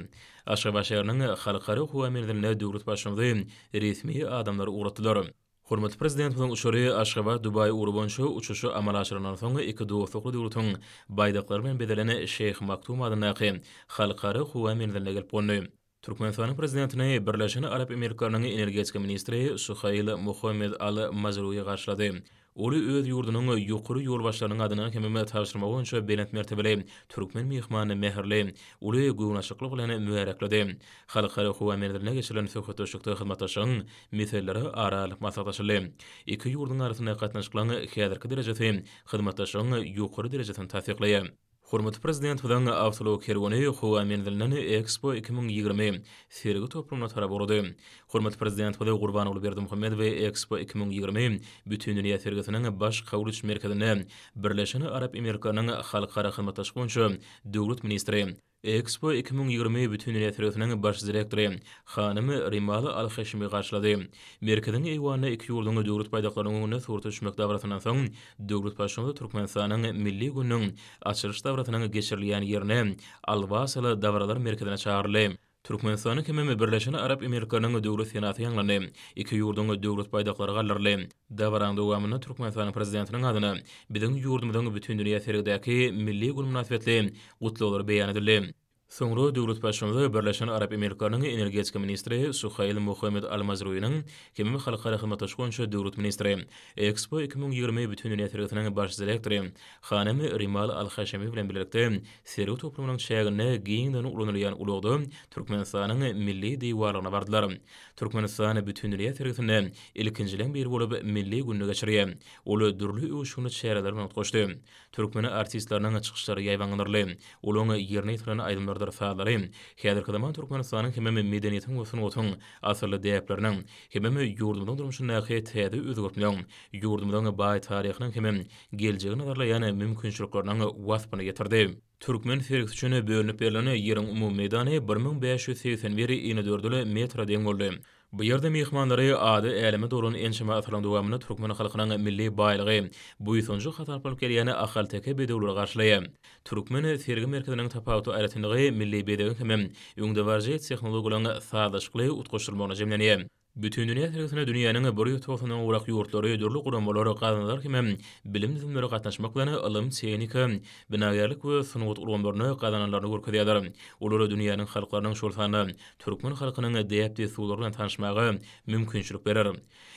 Speaker 1: Aşgabat şäheriniň Halkara howa menzilinde döwlet Baştutanymyzy resmi adamlar ugratdylar. Hormatly Prezidentimiziň uçary Aşgabat-Dubaý ugry boýunça uçuşy amala aşyrandan soň, iki dostlukly döwletiň baýdaklary bilen bezelen Şeýh Maktum adyndaky Halkara howa menziline gelip gondy. Türkmenistanyň Prezidentini Birleşen Arap Emirlikleriniň energetika ministri Suhail Muhammed Al Mazrui garşylady. Ol öz ýurdunyň ýokary ýolbaşçylarynyň adyndan hemem tabşyrmagy boýunça belent mertebeli türkmen myhmanyny mähirli, uly göwnaçyklyk bilen mübärekledi. Halkara howa menzilinde geçirilen söhbetdeşlikde hyzmatdaşlygyň meseleleri ara alnyp maslahatlaşyldy. Iki ýurduň arasyndaky gatnaşyklaryň häzirki derejesi hyzmatdaşlygyň ýokary derejesini tassyklaýar. Hormatly Prezidentimiziň awtoulag kerweni howa menzilinden Ekspo 2020 sergi toplumyna tarap ugrady. Hormatly Prezidentimiz Gurbanguly Berdimuhamedow Ekspo 2020 Bütindünýä sergisiniň Baş kabul ediş merkezinde Birleşen Arap Emirlikleriniň Halkara hyzmatdaşlyk boýunça döwlet ministri, Ekspo 2020 Bütindünýä sergisiniň baş direktory hanym Rimal Al-Haşimi garşylady. Merkeziň eýwanynda iki ýurduň döwlet baýdaklarynyň öňünde surata düşmek dabarasyndan soň, döwlet Baştutanymyz Türkmenistanyň Milli gününiň açylyş dabarasynyň geçirilýän ýerine, Al-Wasl dabaralar merkezine çagyryldy. Türkmenistanyň hemem Birleşen Arap Emirlikleriniň Döwlet senasy ýaňlandy. Iki ýurduň döwlet baýdaklary galdyryldy. Dabaranyň dowamynda Türkmenistanyň Prezidentiniň adyna biziň ýurdumyzyň Bütindünýä sergidäki Milli güni mynasybetli gutlaglar beýan edildi. Soňra döwlet Baştutanymyz Birleşen Arap Emirlikleriniň energetika ministri Suhail Muhammed Al-Mazruiniň hemem halkara hyzmatdaşlyk boýunça döwlet ministri, Ekspo 2020 Bütindünýä sergisiniň baş direktory hanym Rimal Al-Haşemi bilen bilelikde Sergi toplumynyň çäginde giňden ulanylýan ulagda Türkmenistanyň milli diwarlygyna bardylar. Türkmenistan Bütindünýä sergisinde ilkinjileň biri bolup milli gününi geçirýär. Ol dürli öwüşginli çäreler bilen utgaşdy. Türkmen artistleriniň çykyşlary ýaýbaňlandyryldy. Olaň ýerine ýetiren aýdymlarydyr sazlary häzirki zaman Türkmenistanyň hemem medeniýetiň we sungatyň asylly däpleriniň, hemem ýurdumyzyň durmuşyndaky täze özgertmegiň, ýurdumyzyň baý taryhynyň hemem geljegi nazarlaýan mümkinçilikleriniň waspyny ýetirdi. Türkmen sergisi üçin bölünip berlen ýeriň umumy meýdany 1581 inedördül metre deň boldy. Bu ýerde myhmanlary ady äleme dolan ençeme asyrlaryň dowamynda türkmen halkynyň milli baýlygy, buýsanjy hasaplanyp gelýän ahalteke bedewleri garşylaýar. Türkmen sergi merkeziniň tapawutly aýratynlygy milli bezegiň hemem öňdebaryjy tehnologiýalaryň sazlaşykly utgaşdyrylmagynda jemlenýär. Bütindünýä sergisine dünýäniň 190 dan gowrak ýurtlary, dürli guramalar, gaznalar hemem bilim düzümleri gatnaşmak bilen ylym, tehnika, binagärlik we sungat ulgamlarynda gazananlaryny görkezýärler. Olar dünýäniň halklarynyň, şol sanda türkmen halkynyň däp-dessurlary bilen tanyşmaga mümkinçilik berer.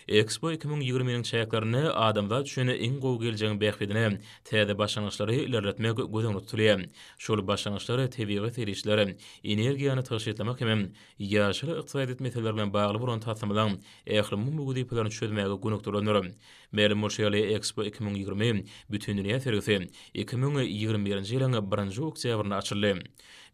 Speaker 1: Ekspo 2020-niň çäklerinde adamzat üçin iň gowy geljegiň bähbidine täze başlangyçlary ilerletmek göz öňünde tutulýar. Şol başlangyçlar tebigy serişdeler, energiýany tygşytlamak hemem Ýaşyl ykdysadyýet meseleleri bilen bagly bolan taslamalaryň ählumumy wezipelerini çözmäge gönükdirilendir. Mälim bolşy ýaly, Ekspo 2020 Bütindünýä sergisi 2021-nji ýylyň birinji oktýabrynda açyldy.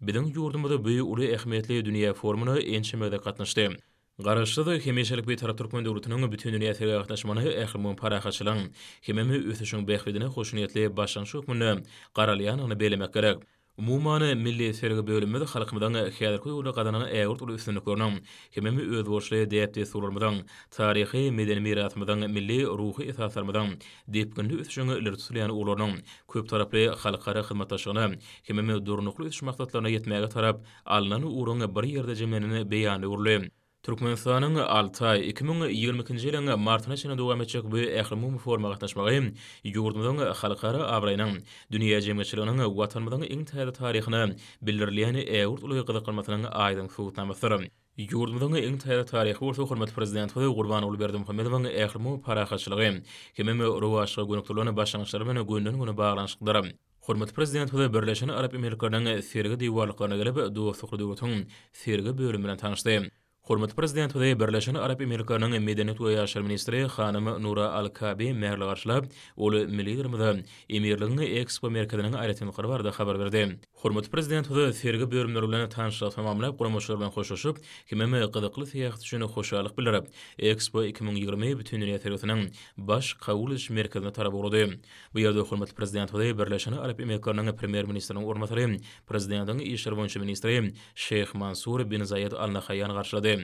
Speaker 1: Biziň ýurdumyz bu uly ähmiýetli dünýä forumyna ençeme gezek gatnaşdy. Garaşsyz, hemişelik Bitarap türkmen döwletiniň Bütindünýä sergä gatnaşmagyna ählumumy parahatçylygyň hemem ösüşiň bähbidine hoşniýetli başlangyç hökmünde garalýandygyny bellemek gerek. Umuman, milli sergi bölümimiz halkymyzyň häzirki döwürde gazanan ägirt uly üstünlikleriniň hemem özboluşly däp-dessurlarymyzyň, taryhy-medeni mirasymyzyň, milli ruhy esaslarymyzyň depginli ösüşiň ileri tutulýan ugurlarynyň köptaraply halkara hyzmatdaşlygyna hemem Durnukly ösüş maksatlaryna ýetmäge tarap alnan ugruň bir ýerde jemlenen beýanyna öwrüldi. Türkmenistanyň Altaý 2022-nji ýylyň martyna çenli dowam etjek bu ählumumy foruma gatnaşmagy ýurdumyzyň halkara abraýynyň, dünýä jemgyýetçiliginiň Watanymyzyň iň täze taryhyna bildirilýän ägirt uly gyzyklanmasynyň aýdyň subutnamasydyr. Ýurdumyzyň iň täze taryhy bolsa hormatly Prezidentimiz Gurbanguly Berdimuhamedowyň ählumumy parahatçylygy hemem rowaçlyga gönükdirilen başlangyçlary bilen gönden-göni baglanyşyklydyr. Hormatly Prezidentimiz Birleşen Arap Emirlikleriniň sergi diwarlyklaryna gelip, dostlukly döwletiň sergi bölümi bilen tanyşdy. Hormatly Prezidentimizi Birleşen Arap Emirlikleriniň Medeniýet we ýaşlar ministri hanym Nura Al Kabi mähirli garşylap, ol milli Liderimize Emirligiň Ekspo merkeziniň aýratynlyklary barada habar berdi. Hormatly Prezidentimiz sergi bölümleri bilen tanyşlygy tamamlap, guramaçylar bilen hoşlaşyp, hemem gyzykly syýahat üçin hoşallyk bildirip, Ekspo 2020 Bütindünýä sergisiniň Baş kabul ediş merkezine tarap ugrady. Bu ýerde hormatly Prezidentimizi Birleşen Arap Emirlikleriniň Premýer-ministriniň orunbasary, Prezidentiň işler boýunça ministri Şeýh Mansur bin Zaýed Al Nahaýýan garşylady.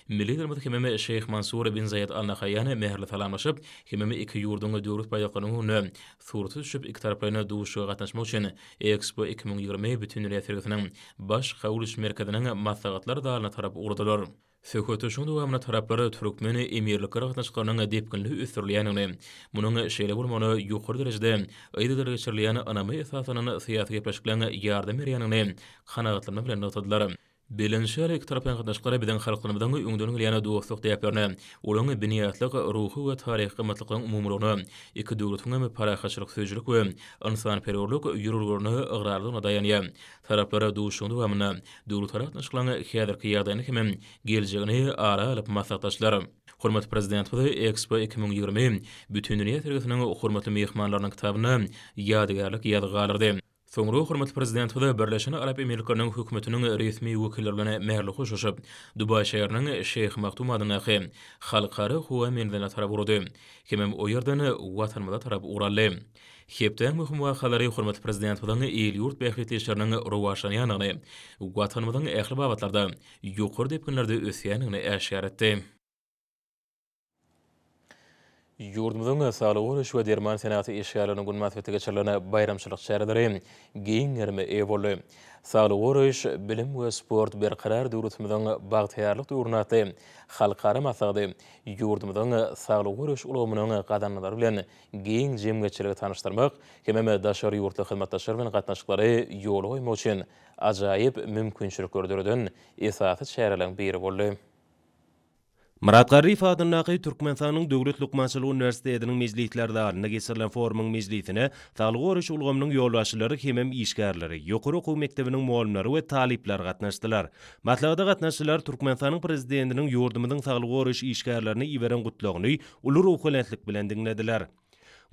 Speaker 1: Milli Liderimiz hemem Şeýh Mansur bin Zaýed Al Nahaýýan mähirli salamlaşyp, hemem iki ýurduň döwlet baýdaklarynyň öňünde surata düşüp, ikitaraplaýyn duşuşyga gatnaşmak üçin Ekspo 2020 Bütindünýä sergisiniň Baş kabul ediş merkeziniň maslahatlar zalyna tarap ugradylar. Söhbetdeşligiň dowamynda taraplar türkmen-emirlikler gatnaşyklarynyň depginli ösdürilýändigini, munuň şeýle bolmagyna ýokary derejede yzygiderli geçirilýän ynama esaslanan syýasy gepleşikleriň ýardam berýändigini kanagatlanma bilen nygtadylar. Bellenilişi ýaly, ikitaraplaýyn gatnaşyklar biziň halklarymyzyň öňden gelýän dostluk däplerine, olaryň binýatlyk ruhy we taryhy gymmatlyklaryň umumylygyna, iki döwletiň hem parahatçylyk söýüjilik we ynsanperwerlik ýörelgelerine ygrarlydygyna daýanýar. Taraplar duşuşygyň dowamynda döwletara gatnaşyklaryň häzirki ýagdaýyny hemem geljegini ara alyp maslahatlaşdylar. Hormatly Prezidentimiz Ekspo 2020 Bütindünýä sergisiniň hormatly myhmanlarynyň kitabynda ýadygärlik ýazgy galdyrdy. Soňra hormatly Prezidentimiz Birleşen Arap Emirlikleriniň Hökümetiniň resmi wekilleri bilen mähirli hoşlaşyp, Dubaý şäheriniň Şeýh Maktum adyndaky Halkara howa menziline tarap ugrady hemem o ýerden Watanymyza tarap ugur aldy. Hepdäň möhüm wakalary hormatly Prezidentimiziň il-ýurt bähbitli işleriniň rowaçlanýandygyny, Watanymyzyň ähli babatlarda ýokary depginlerde ösýändigini äşgär etdi. Ýurdumyzyň saglygy goraýyş we derman senagaty işgärleriniň güni mynasybetli geçirilen baýramçylyk çäreleri giň gerime eýe boldy. Saglygy goraýyş, bilim we sport Berkarar döwletimiziň bagtyýarlyk döwründe atly halkara maslahaty ýurdumyzyň saglygy goraýyş ulgamynyň gazananlary bilen giň jemgyýetçiligi tanyşdyrmak hemem daşary ýurtly hyzmatdaşlar bilen gatnaşyklary ýola goýmak üçin ajaýyp mümkinçilikleri döreden esasy çäreleriň biri boldy.
Speaker 2: Myrat Garryýew adyndaky Türkmenistanyň Döwlet lukmançylyk uniwersitetiniň mejlisler zalynda geçirilen forumyň mejlisine saglygy goraýyş ulgamynyň ýolbaşçylary hemem işgärleri, ýokary okuw mekdebiniň mugallymlary we talyplary gatnaşdylar. Maslahata gatnaşyjylar Türkmenistanyň Prezidentiniň ýurdumyzyň saglygy goraýyş işgärlerine iberen Gutlagyny uly ruhubelentlik bilen diňlediler.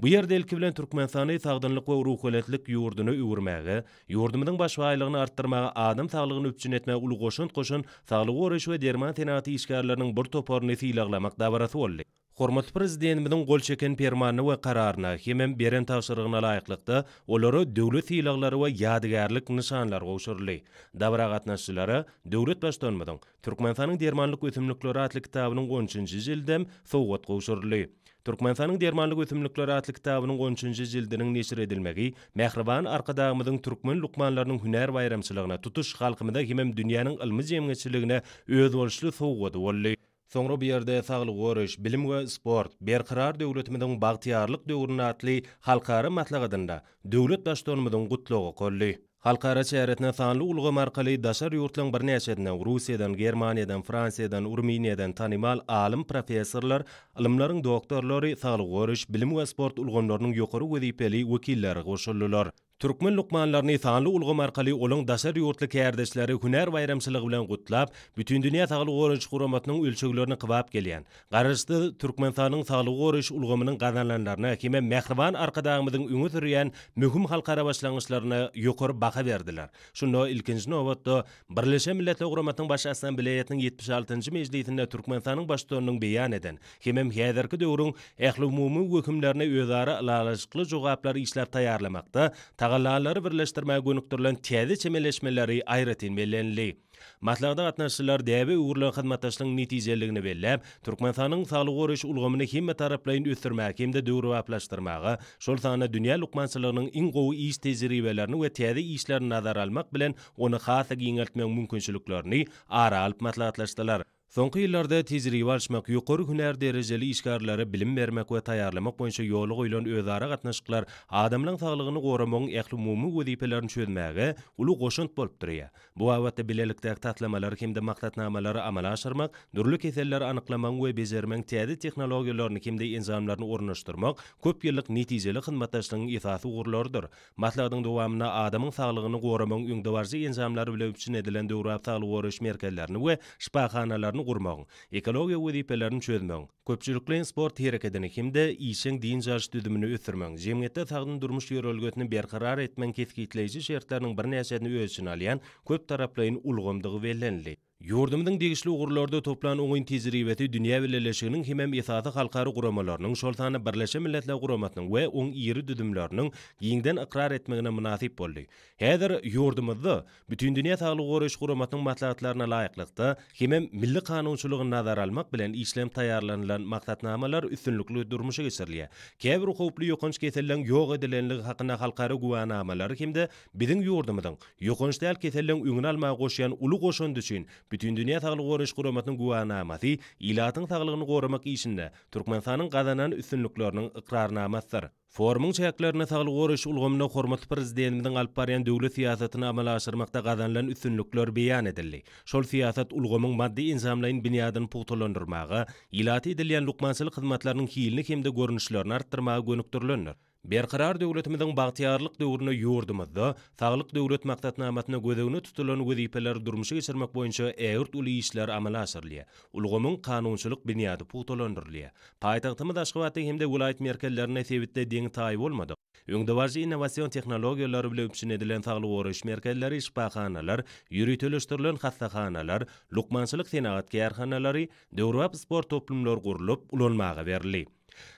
Speaker 2: Bu ýerde ilki bilen Türkmenistany sagdynlyk we ruhubelentlik ýurduna öwürmäge, ýurdumyzyň baş baýlygyny artdyrmaga, adam saglygyny üpjün etmäge uly goşant goşan saglygy goraýyş we derman senagaty işgärleriniň bir toparyny sylaglamak dabarasy boldy. Hormatly Prezidentimiziň gol çeken Permanyna we Kararyna hemem beren tabşyrygyna laýyklykda, olara döwlet sylaglary we ýadygärlik nyşanlary gowşuryldy. Dabara gatnaşyjylara döwlet Baştutanymyzyň Türkmenistanyň dermanlyk ösümlikleri atly kitabynyň on üçünji jildem sowgat gowşuryldy. Türkmenistanyň dermanlyk ösümlikleri atly kitabynyň on üçünji jildiniň neşir edilmegi mähriban Arkadagymyzyň türkmen lukmanlarynyň hünär baýramçylygyna, tutuş halkymyza hemem dünýäniň ylmy jemgyýetçiligine özboluşly sowgady boldy. Soňra bu ýerde Saglygy goraýyş, bilim we sport, Berkarar döwletimiziň bagtyýarlyk döwründe atly halkara maslahatynda döwlet Baştutanymyzyň Gutlagy okaldy. Halkara çäresine sanly ulgam arkaly daşary ýurtlaryň birnäçesinden, Russiýadan, Germaniýadan, Fransiýadan, Rumyniýadan tanymal alym-professorlar, ylymlaryň doktorlary, saglygy goraýyş, bilim we sport ulgamlarynyň ýokary wezipeli wekilleri goşuldylar. Türkmen lukmanlaryny sanly ulgam arkaly olaň daşary ýurtly kärdeşleri hünär baýramçylygy bilen gutlap, Bütindünýä Saglygy Goraýyş Guramasynyň ölçeglerine kybap gelýän, Garaşsyz Türkmenistanyň saglygy goraýyş ulgamynyň gazananlaryna hem-ä mähriban Arkadagymyzyň öňe sürýän möhüm halkara başlangyçlaryna ýokary baha berdiler. Şunda, ilkinji nobatda, Birleşen Milletler Guramasynyň Baş Assambleýasynyň 76-njy mejlisinde Türkmenistanyň Baştutanynyň beýan eden hemem häzirki döwrüň ählumumy wehimlerine özara ylalaşykly jogaplary işläp taýýarlamakda tagallalary birleşdirmäge gönükdirilen täze çemeleşmeleri aýratyn bellenildi. Maslahata gatnaşyjylar däbe öwrülen hyzmatdaşlygyň netijeliligini belläp, Türkmenistanyň saglygy goraýyş ulgamyny hemmetaraplaýyn ösdürmäge hem-de döwrebaplaşdyrmaga, şol sanda dünýä lukmançylygynyň iň gowy iş tejribelerini we täze işlerini nazara almak bilen, ony has-da giňeltmegiň mümkinçiliklerini ara alyp maslahatlaşdylar. Soňky ýyllarda tejribe alyşmak, ýokary hünär derejeli işgärlere bilim bermek we taýýarlamak boýunça ýola goýlan özara gatnaşyklar adamlaryň saglygyny goramagyň ählumumy wezipelerini çözmäge uly goşant bolup durýar. Bu babatda bilelikdäki taslamalary hem-de maksatnamalary amala aşyrmak, dürli keselleri anyklamagyň we bejermegiň täze tehnologiýalaryny hem-de enjamlaryny ornaşdyrmak köp ýyllyk netijeli hyzmatdaşlygyň esasy ugurlarydyr. Maslahatyň dowamynda adamyň saglygyny goramagyň öňdebaryjy enjamlary bilen üpjün edilen döwrebap saglygy goraýyş merkezlerini we şypahanalaryny gurmagyň, ekologiýa wezipelerini çözmegiň, köpçülikleýin sport herekedini hem-de işjeň dynç alyş düzümini ösdürmegiň, jemgyýetde sagdyn durmuş ýörelgesini berkarar etmegiň kesgitleýji şertleriniň birnäçesini öz içine alýan köptaraplaýyn ulgamdygy bellenildi. Ýurdumyzyň degişli ugurlarda toplan oňyn tejribesi dünýä bileleşiginiň hemem esasy halkara guramalarynyň, şol sanda Birleşen Milletler Guramasynyň we oň iri düzümleriniň giňden ykrar etmegine mynasyp boldy. Häzir ýurdumyzda Bütindünýä Saglygy Goraýyş Guramasynyň maslahatlaryna laýyklykda hemem milli kanunçylygy nazara almak bilen işlenip taýýarlanylan maksatnamalar üstünlikli durmuşa geçirilýär. Käbir howply ýokanç keselleň ýok edilenligi hakynda halkara güwänamalary hem-de biziň ýurdumyzyň Ýokanç däl keselleň öňüni almaga goşýan uly goşandy üçin Bütindünýä Saglygy Goraýyş Guramasynyň güwänamasy ilatyň saglygyny goramak işinde Türkmenistanyň gazanan üstünlikleriniň ykrarnamasydyr. Forumyň çäklerinde saglygy goraýyş ulgamynda hormatly Prezidentimiziň alyp barýan döwlet syýasatyny amala aşyrmakda gazanylan üstünlikler beýan edildi. Şol syýasat ulgamyň maddy-enjamlaýyn binýadyny pugtalandyrmaga, ilata edilýän lukmançylyk hyzmatlarynyň hilini hem-de görnüşlerini artdyrmaga gönükdirilendir. Berkarar döwletimiziň bagtyýarlyk döwründe ýurdumyzda Saglyk Döwlet maksatnamasynda göz öňünde tutulan wezipeleri durmuşa geçirmek boýunça ägirt uly işler amala aşyrylýar. Ulgamyň kanunçylyk binýady pugtalandyrylýar. Paýtagtymyz Aşgabatda hem-de welaýat merkezlerinde sebitde deňi-taýy bolmadyk, öňdebaryjy innowasion tehnologiýalar bilen üpjün edilen saglygy goraýyş merkezleri, şypahanalar, ýöriteleşdirilen hassahanalar, lukmançylyk-senagat kärhanalary, döwrebap sport toplumlary gurlup, ulanmaga berildi.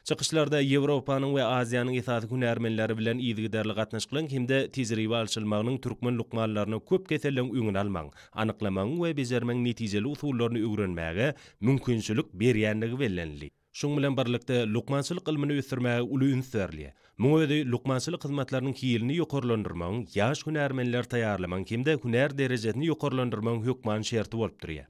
Speaker 2: Çykyşlarda Ýewropanyň we Aziýanyň esasy hünärmenleri bilen yzygiderli gatnaşyklaryň hem-de tejribe alşylmagynyň türkmen lukmanlaryna köp keselleň öňüni almagyň, anyklamagyň we bejermegiň netijeli usullaryny öwrenmäge mümkinçilik berýändigi bellenildi. Şunuň bilen birlikde, lukmançylyk ylmyny ösdürmäge uly üns berilýär. Muň özi lukmançylyk hyzmatlarynyň hilini ýokarlandyrmagyň, ýaş hünärmenleri taýýarlamagyň hem-de hünär derejesini ýokarlandyrmagyň hökmany şerti bolup durýar.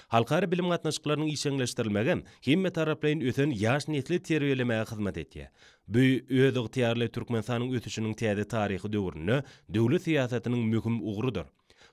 Speaker 2: Halkara bilim gatnaşyklarynyň işjeňleşdirilmegem hemmetaraplaýyn ösen ýaş nesli terbiýelemäge hyzmat edýär. Bu özygtyýarly Türkmenistanyň ösüşiniň täze taryhy döwründe döwlet syýasatynyň möhüm ugrudyr.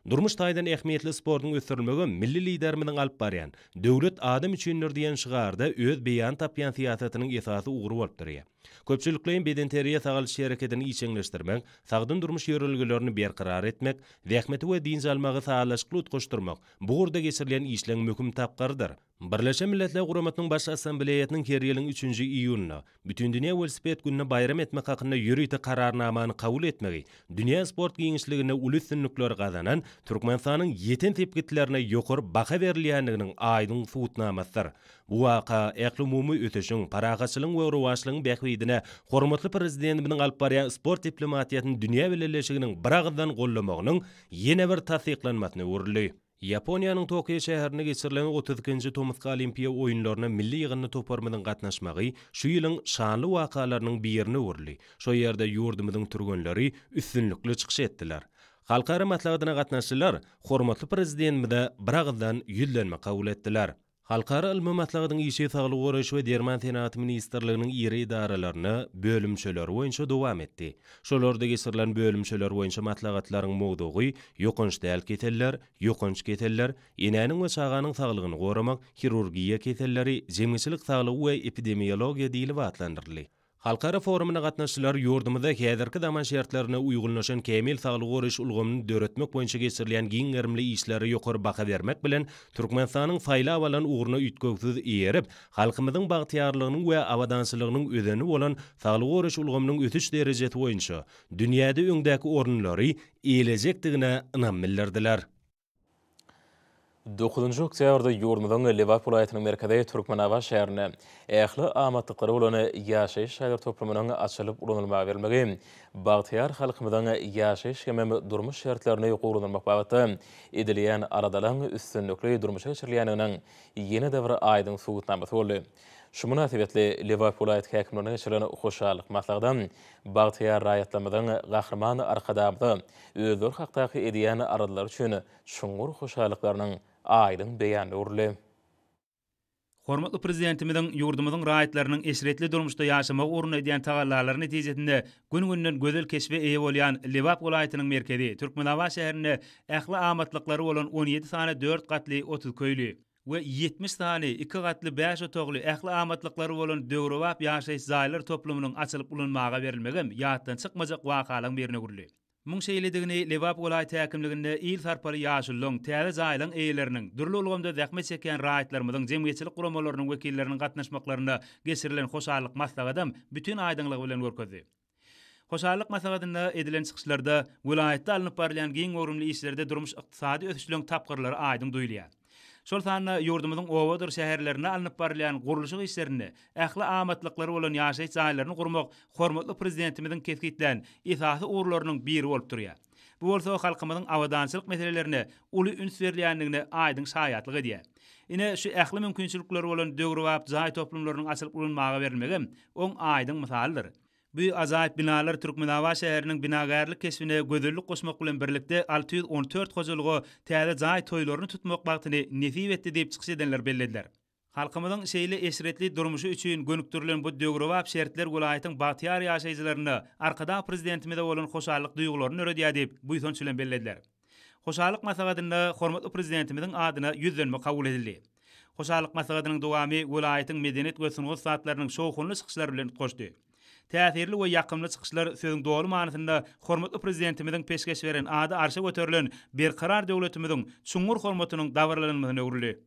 Speaker 2: Durmuş taýdan ähmiýetli sportuň ösdürilmegem milli Liderimiziň alyp barýan Döwlet adam üçindir diýen şygarda öz beýany tapýan syýasatynyň esasy ugry bolup durýar. Köpçülikleýin bedenterbiýe-sagaldyş hereketini işjeňleşdirmek, sagdyn durmuş ýörelgelerini berkarar etmek, zähmeti we dynç almagy sazlaşykly utgaşdyrmak bu ugurda geçirilýän işleň möhüm tapgyrydyr. Birleşen Milletler Guramasynyň Baş Assambleýasynyň her ýylyň üçünji iýunynda Bütindünýä welosiped gününi baýram etmek hakynda ýörite Kararnamany kabul etmegi dünýä sport giňişliginde uly üstünlikleri gazanan Türkmenistanyň ýeten sepgitlerine ýokary baha berilýändiginiň aýdyň subutnamasydyr. Bu waka ählumumy ösüşiň, parahatçylygyň we rowaçlygyň bähbidine hormatly Prezidentimiziň alyp barýan sport diplomatiýasyny dünýä bileleşiginiň biragyzdan goldamagynyň ýene bir tassyklanmasyna öwrüldi. Ýaponiýanyň Tokio şäherinde geçirilen 32-nji tomusky Olimpiýa oýunlaryna milli ýygyndy toparymyzyň gatnaşmagy şu ýylyň şanly wakalarynyň birine öwrüldi. Şo ýerde ýurdumyzyň türgenleri üstünlikli çykyş etdiler. Halkara maslahatyna gatnaşyjylar hormatly Prezidentimize biragyzdan ýüzlenme kabul etdiler. Halkara ylmy maslahatyň işi Saglygy goraýyş we derman senagaty ministrliginiň iri edaralarynda bölümçeleri boýunça dowam etdi. Şolarda geçirilen bölümçeler boýunça maslahatlaryň mowzugy ýokanç däl keseller, ýokanç keseller, enäniň we çaganyň saglygyny goramak, hirurgiýa keselleri, jemgyýetçilik saglygy we epidemiologiýa diýlip atlandyryldy. Halkara forumyna gatnaşyjylar ýurdumyzda häzirki zaman şertlerine uýgunlaşan kämil saglygy goraýyş ulgamyny döretmek boýunça geçirilýän giň gerimli işlere ýokary baha bermek bilen, Türkmenistanyň saýlap alan ugruna üýtgewsiz eýerip, halkymyzyň bagtyýarlygynyň we abadançylygynyň özeni bolan saglygy goraýyş ulgamynyň ösüş derejesi boýunça dünýäde öňdäki orunlary eýelejekdigine ynam bildirdiler.
Speaker 1: Dokuzynjy oktýabrda ýurdumyzyň Lebap welaýatynyň merkezi Türkmenabat şäherinde ähli amatlyklary bolan ýaşaýyş jaýlar toplumynyň açylyp ulanylmaga berilmegi bagtyýar halkymyzyň ýaşaýyş hemem durmuş şertlerini gowulandyrmak babatda edilýän aladalaryň üstünlikli durmuşa geçirilýändiginiň ýene-de bir aýdyň subutnamasy boldy. Şu mynasybetli Lebap welaýat häkimliginde geçirilen hoşallyk maslahatam bagtyýar raýatlarymyzyň Gahryman Arkadagymyza özleri hakdaky edýän aladalary üçin çuňňur hoşallyklarynyň aýdyň beýanyna öwrüldi.
Speaker 3: Hormatly Prezidentimiziň ýurdumyzyň raýatlarynyň eşretli durmuşda ýaşamagy ugrunda edýän tagallalary netijesinde gün-günden gözel keşbe eýe bolýan Lebap welaýatynyň merkezi, Türkmenabat şäherinde ähli amatlyklary bolan 17 sany dört gatly 32 öýli, we 70 sany iki gatly bäş otagly ähli amatlyklary bolan döwrebap ýaşaýyş jaýlar toplumynyň açylyp ulanmaga berilmegem ýatdan çykmajak wakalaryň birine öwrüldi. Muň şeýledigini Lebap welaýat häkimliginde il sarpaly ýaşulularyň, täze jaýlaryň eýeleriniň, dürli ulgamda zähmet çekýän raýatlarymyzyň, jemgyýetçilik guramalarynyň wekilleriniň gatnaşmaklarynda geçirilen hoşallyk maslahatam bütin aýdyňlygy bilen görkezdi. Hoşallyk maslahatynda edilen çykyşlarda welaýatda alnyp barylýan giň göwrümli işlerde durmuş-ykdysady ösüşleň tapgyrlary aýdyň duýulýar. Şol sanda ýurdumyzyň obadyr şäherlerinde alnyp barylýan gurluşyk işlerinde ähli amatlyklary bolan ýaşaýyş jaýlaryny gurmak hormatly Prezidentimiziň kesgitlän esasy ugurlarynyň biri bolup durýar. Bu bolsa halkymyzyň abadançylyk meselelerine uly üns berilýändigine aýdyň şaýatlyk edýär. Ine, şu ähli mümkinçilikleri bolan döwrebap jaý toplumlarynyň açylyp ulanmaga berilmegem oň aýdyň mysalydyr. Bu ajaýyp binalar Türkmenabat şäheriniň binagärlik keşbine gözellik goşmak bilen birlikde, 614 hojalyga täze jaý toýlaryny tutmak bagtyny nesip etdi diýip çykyş edenler bellediler. Halkymyzyň şeýle eşretli durmuşy üçin gönükdirilen bu döwrebap şertler welaýatyň bagtyýar ýaşaýjylarynda Arkadag Prezidentimize bolan hoşallyk duýgularyny döredýär diýip, buýsanç bilen bellediler. Hoşallyk maslahatynda hormatly Prezidentimiziň adyna ýüzlenme kabul edildi. Hoşallyk maslahatynyň dowamy welaýatyň medeniýet we sungat ussatlarynyň şowhunly çykyşlary bilen utgaşdy. Täsirli we ýakymly çykyşlar sözüň doly manysynda hormatly Prezidentimiziň peşgeş beren ady arşa göterilen Berkarar döwletimiziň çuňňur hormatynyň dabaralanmasyna öwrüldi.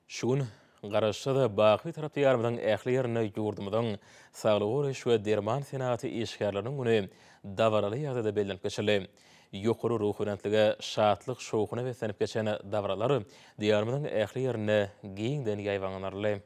Speaker 1: Şu gün Garaşsyz, baky Bitarap Diýarymyzyň ähli ýerinde ýurdumyzyň saglygy goraýyş we derman senagaty işgärleriniň güni dabaraly ýagdaýda bellenip geçildi. Ýokary ruhubelentlige, şatlyk-şowhuna beslenip geçen dabaralar Diýarymyzyň ähli ýerinde giňden ýaýbaňlandyryldy.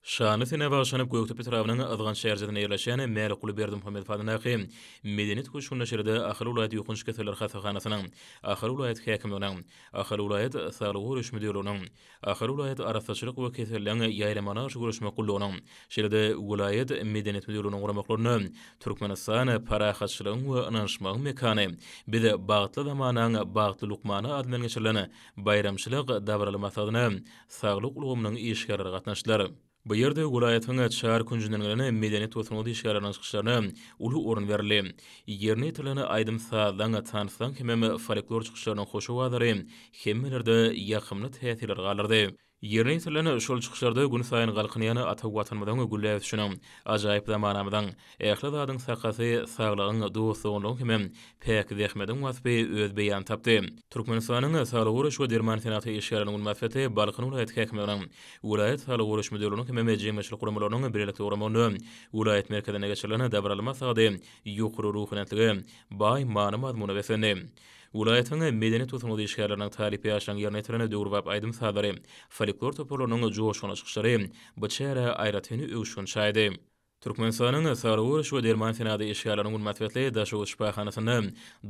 Speaker 1: Şanly senä bagyşlanyp Gökdepe etrabynyň Yzgant şäherçesinde ýerleşýän Mälikguly Berdimuhamedow adyndaky Medeniýet köşgünde şeýle-de Ahal welaýat ýokanç keseller hassahanasynyň, Ahal welaýat häkimliginiň, Ahal welaýat Saglygy goraýyş müdirliginiň, Ahal welaýat Arassaçylyk we keselleň ýaýramagyna garşy göreşmek gullugynyň, şeýle-de welaýat Medeniýet müdirliginiň guramaklarynda Türkmenistan, parahatçylygyň we ynanyşmagyň mekany, Biz bagtly zamanaň bagtly lukmany ady bilen geçirilen baýramçylyk dabaraly maslahatyna saglyk ulgamynyň işgärleri gatnaşdylar. Bu ýerde welaýatyň çar künjünden gelen medeniýet we sungat işgärleriniň çykyşlaryna uly orun berildi. Ýerine ýetirilen aýdym-sazlaň, tanslaň hemem folklor çykyşlarynyň hoş owazlary hemmelerde ýakymly täsirler galdyrdy. Ýerine ýetirilen şol çykyşlarda günsaýyn galkynýan ata Watanymyzyň gülläp ösüşiniň, ajaýyp zamanamyzyň, ähli zadyň sakasy saglygyň, dost-doganlygyň hemem päk zähmediň waspy öz beýanyny tapdy. Türkmenistanyň Saglygy goraýyş we derman senagaty işgärleriniň güni mynasybetli Balkan welaýat häkimliginiň, welaýat saglygy goraýyş müdirliginiň hemem jemgyýetçilik guramalarynyň bilelikde guramagynda welaýat merkezinde geçirilen dabaraly maslahady ýokary ruhubelentlige, baý many-mazmuna beslendi. Welaýatyň medeniýet we sungat işgärleriniň, talyp ýaşlaryň ýerine ýetiren döwrebap aýdym-sazlary, folklor toparlarynyň joşgunly çykyşlary bu çärä aýratyn öwüşgin çaýdy. Türkmenistanyň Saglygy goraýyş we derman senagaty işgärleriniň güni mynasybetli Daşoguz şypahanasynda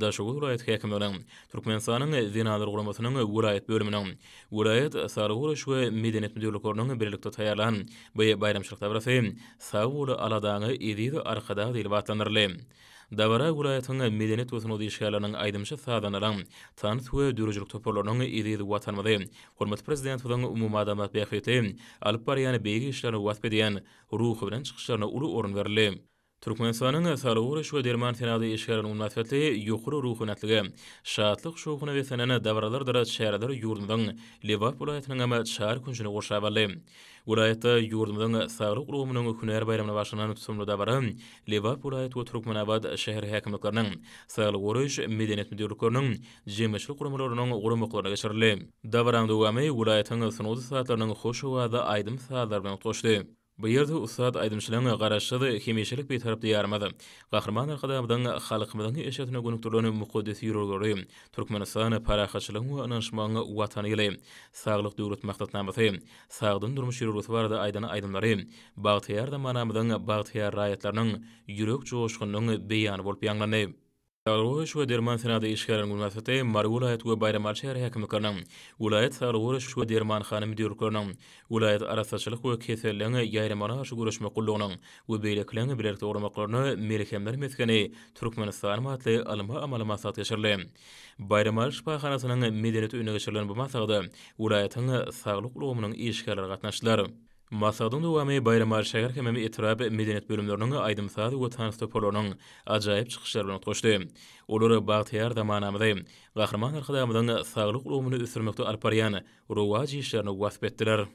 Speaker 1: Daşoguz welaýat häkimliginiň, Türkmenistanyň Zenanlar guramasynyň welaýat bölüminiň, welaýat Saglygy goraýyş we medeniýet müdirlikleriniň bilelikde taýýarlan bu baýramçylyk dabarasy Sag bol aladaňa eziz Arkadag diýlip atlandyryldy. Dabara welaýatyň medeniýet we sungat işgärleriniň, aýdymçy-sazandalaryň, tans we döredijilik toparlarynyň eziz Watanymyzy, hormatly Prezidentimiziň umumadamzat bähbitli alyp barýan beýik işlerini wasp edýän ruhubelent çykyşlaryna uly orun berildi. Türkmenistanyň Saglygy goraýyş we derman senagaty işgärleriniň mynasybetli ýokary ruhubelentlige, şatlyk-şowhuna beslenen dabaralardyr çäreler ýurdumyzyň Lebap welaýatynyň hem çar künjüni gurşap aldy. Welaýatda ýurdumyzyň saglyk ulgamynyň hünär baýramyna bagyşlanan tutumly dabara Lebap welaýat we Türkmenabat şäher häkimlikleriniň, saglygy goraýyş, medeniýet müdirlikleriniň, jemgyýetçilik guramalarynyň guramaklarynda geçirildi. Dabaranyň dowamy welaýatyň sungat ussatlarynyň hoş owazly aýdym-sazlary bilen utgaşdy. Bu ýerde ussat aýdymçylaryň Garaşsyz, hemişelik Bitarap Diýarymyz, Gahryman Arkadagymyzyň halkymyzyň eşretine gönükdirilen mukaddes ýörelgeleri, Türkmenistan, parahatçylygyň we ynanyşmagyň Watany ýyly, Saglyk Döwlet maksatnamasy, sagdyn durmuş ýörelgesi barada aýdan aýdymlary bagtyýar zamanamyzyň bagtyýar raýatlarynyň ýürek joşgunynyň beýany bolup ýaňlandy. Saglygy goraýyş we derman senagaty işgärleriniň güni mynasybetli Mary welaýat we Baýramaly şäher häkimlikleriniň, welaýat saglygy goraýyş we dermanhana müdirlikleriniň, welaýat arassaçylyk we keselleň ýaýramagyna garşy göreşmek gullugynyň we beýlekileň bilelikde guramaklarynda Melhemler mesgeni Türkmenistanym atly ylmy-amaly maslahat geçirildi. Baýramaly şypahanasynyň Medeniýet öýünde geçirilen bu maslahata welaýatyň saglyk ulgamynyň işgärleri gatnaşdylar. Maslahatyň dowamy Baýramaly şäher hemem etrap medeniýet bölümleriniň aýdym-saz we tans toparlarynyň ajaýyp çykyşlary bilen utgaşdy. Olar bagtyýar zamanamyzy, Gahryman Arkadagymyzyň saglyk ulgamyny ösdürmekde alyp barýan rowaç işlerini wasp etdiler.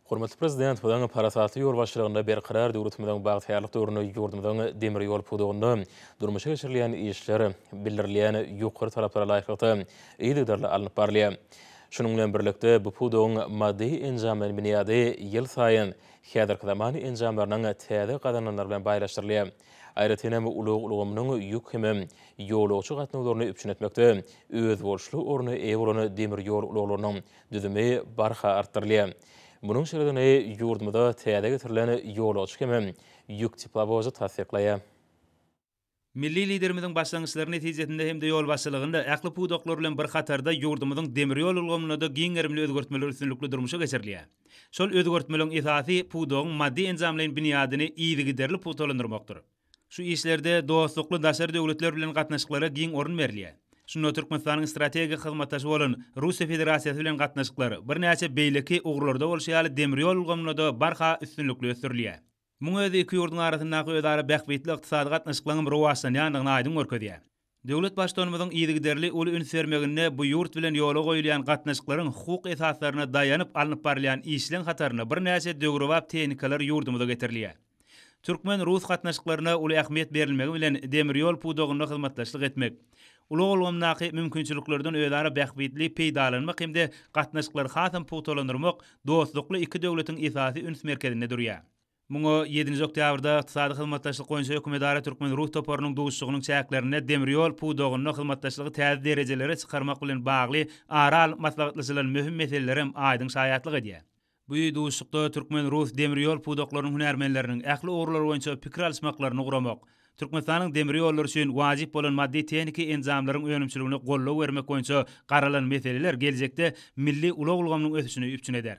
Speaker 1: Hormatly Prezidentimiziň parasatly ýolbaşçylygynda Berkarar döwletimiziň bagtyýarlyk döwründe ýurdumyzyň demir ýol pudagynda durmuşa geçirilýän işler bildirilýän ýokary talaplara laýyklykda yzygiderli alnyp barylýar. Şunuň bilen birlikde, bu pudagyň maddy-enjamlaýyn binýady ýylsaýyn häzirki zaman enjamlarynyň täze gazananlary bilen baýlaşdyrylýar. Aýratyn hem, ulag ulgamynyň ýük hemem ýolagçy gatnawlaryny üpjün etmekde özboluşly orna eýe bolan demir ýol ulaglarynyň düzümi barha artdyrylýar. Munuň şeýledigini ýurdumyza täze getirilen ýolagçy hemem ýük teplowozy tassyklaýar.
Speaker 3: Milli Liderimiziň başlangyçlary netijesinde hem-de ýolbaşçylygynda ähli pudaklar bilen bir hatarda ýurdumyzyň demir ýol ulgamynda-da giň gerimli özgertmeler üstünlikli durmuşa geçirilýär. Şol özgertmeleň esasy pudagyň maddy-enjamlaýyn binýadyny yzygiderli pugtalandyrmakdyr. Şu işlerde dostlukly daşary döwletler bilen gatnaşyklara giň orun berilýär. Şunda Türkmenistanyň strategik hyzmatdaşy bolan Russiýa Federasiýasy bilen gatnaşyklar, birnäçe beýleki ugurlarda bolşy ýaly demir ýol ulgamynda-da barha üstünlikli ösdürilýär. Muň özi iki ýurduň arasyndaky özara bähbitli ykdysady gatnaşyklaryň rowaçlanýandygyny aýdyň görkezýär. Döwlet Baştutanymyzyň yzygiderli uly üns bermeginde bu ýurt bilen ýola goýulýan gatnaşyklaryň hukuk esaslaryna daýanyp alnyp barylýan işleň hatarynda birnäçe döwrebap tehnikalar ýurdumyza getirilýär. Türkmen-rus gatnaşyklaryna uly ähmiýet berilmegi bilen demir ýol pudagynda hyzmatdaşlyk etmek, ulag ulgamyndaky mümkinçiliklerden özara bähbitli peýdalanmak hem-de gatnaşyklary hasam pugtalandyrmak dostlukly iki döwletiň esasy üns merkezinde durýar. Muňa ýedinji oktýabrda Ykdysady hyzmatdaşlyk boýunça hökümetara türkmen-rus toparynyň duşuşygynyň çäklerinde demir ýol pudagynda hyzmatdaşlygy täze derejelere çykarmak bilen bagly ara alnyp maslahatlaşylan möhüm meseleler hem aýdyň şaýatlyk edýär. Bu duşuşykda türkmen-rus demir ýol pudaklarynyň hünärmenleriniň ähli ugurlar boýunça pikir alyşmaklaryny guramak, Türkmenistanyň demir ýollary üçin wajyp bolan maddy-tehniki enjamlaryň önümçiligine goldaw bermek boýunça garalan meseleler geljekde milli ulag ulgamynyň ösüşini üpjün eder.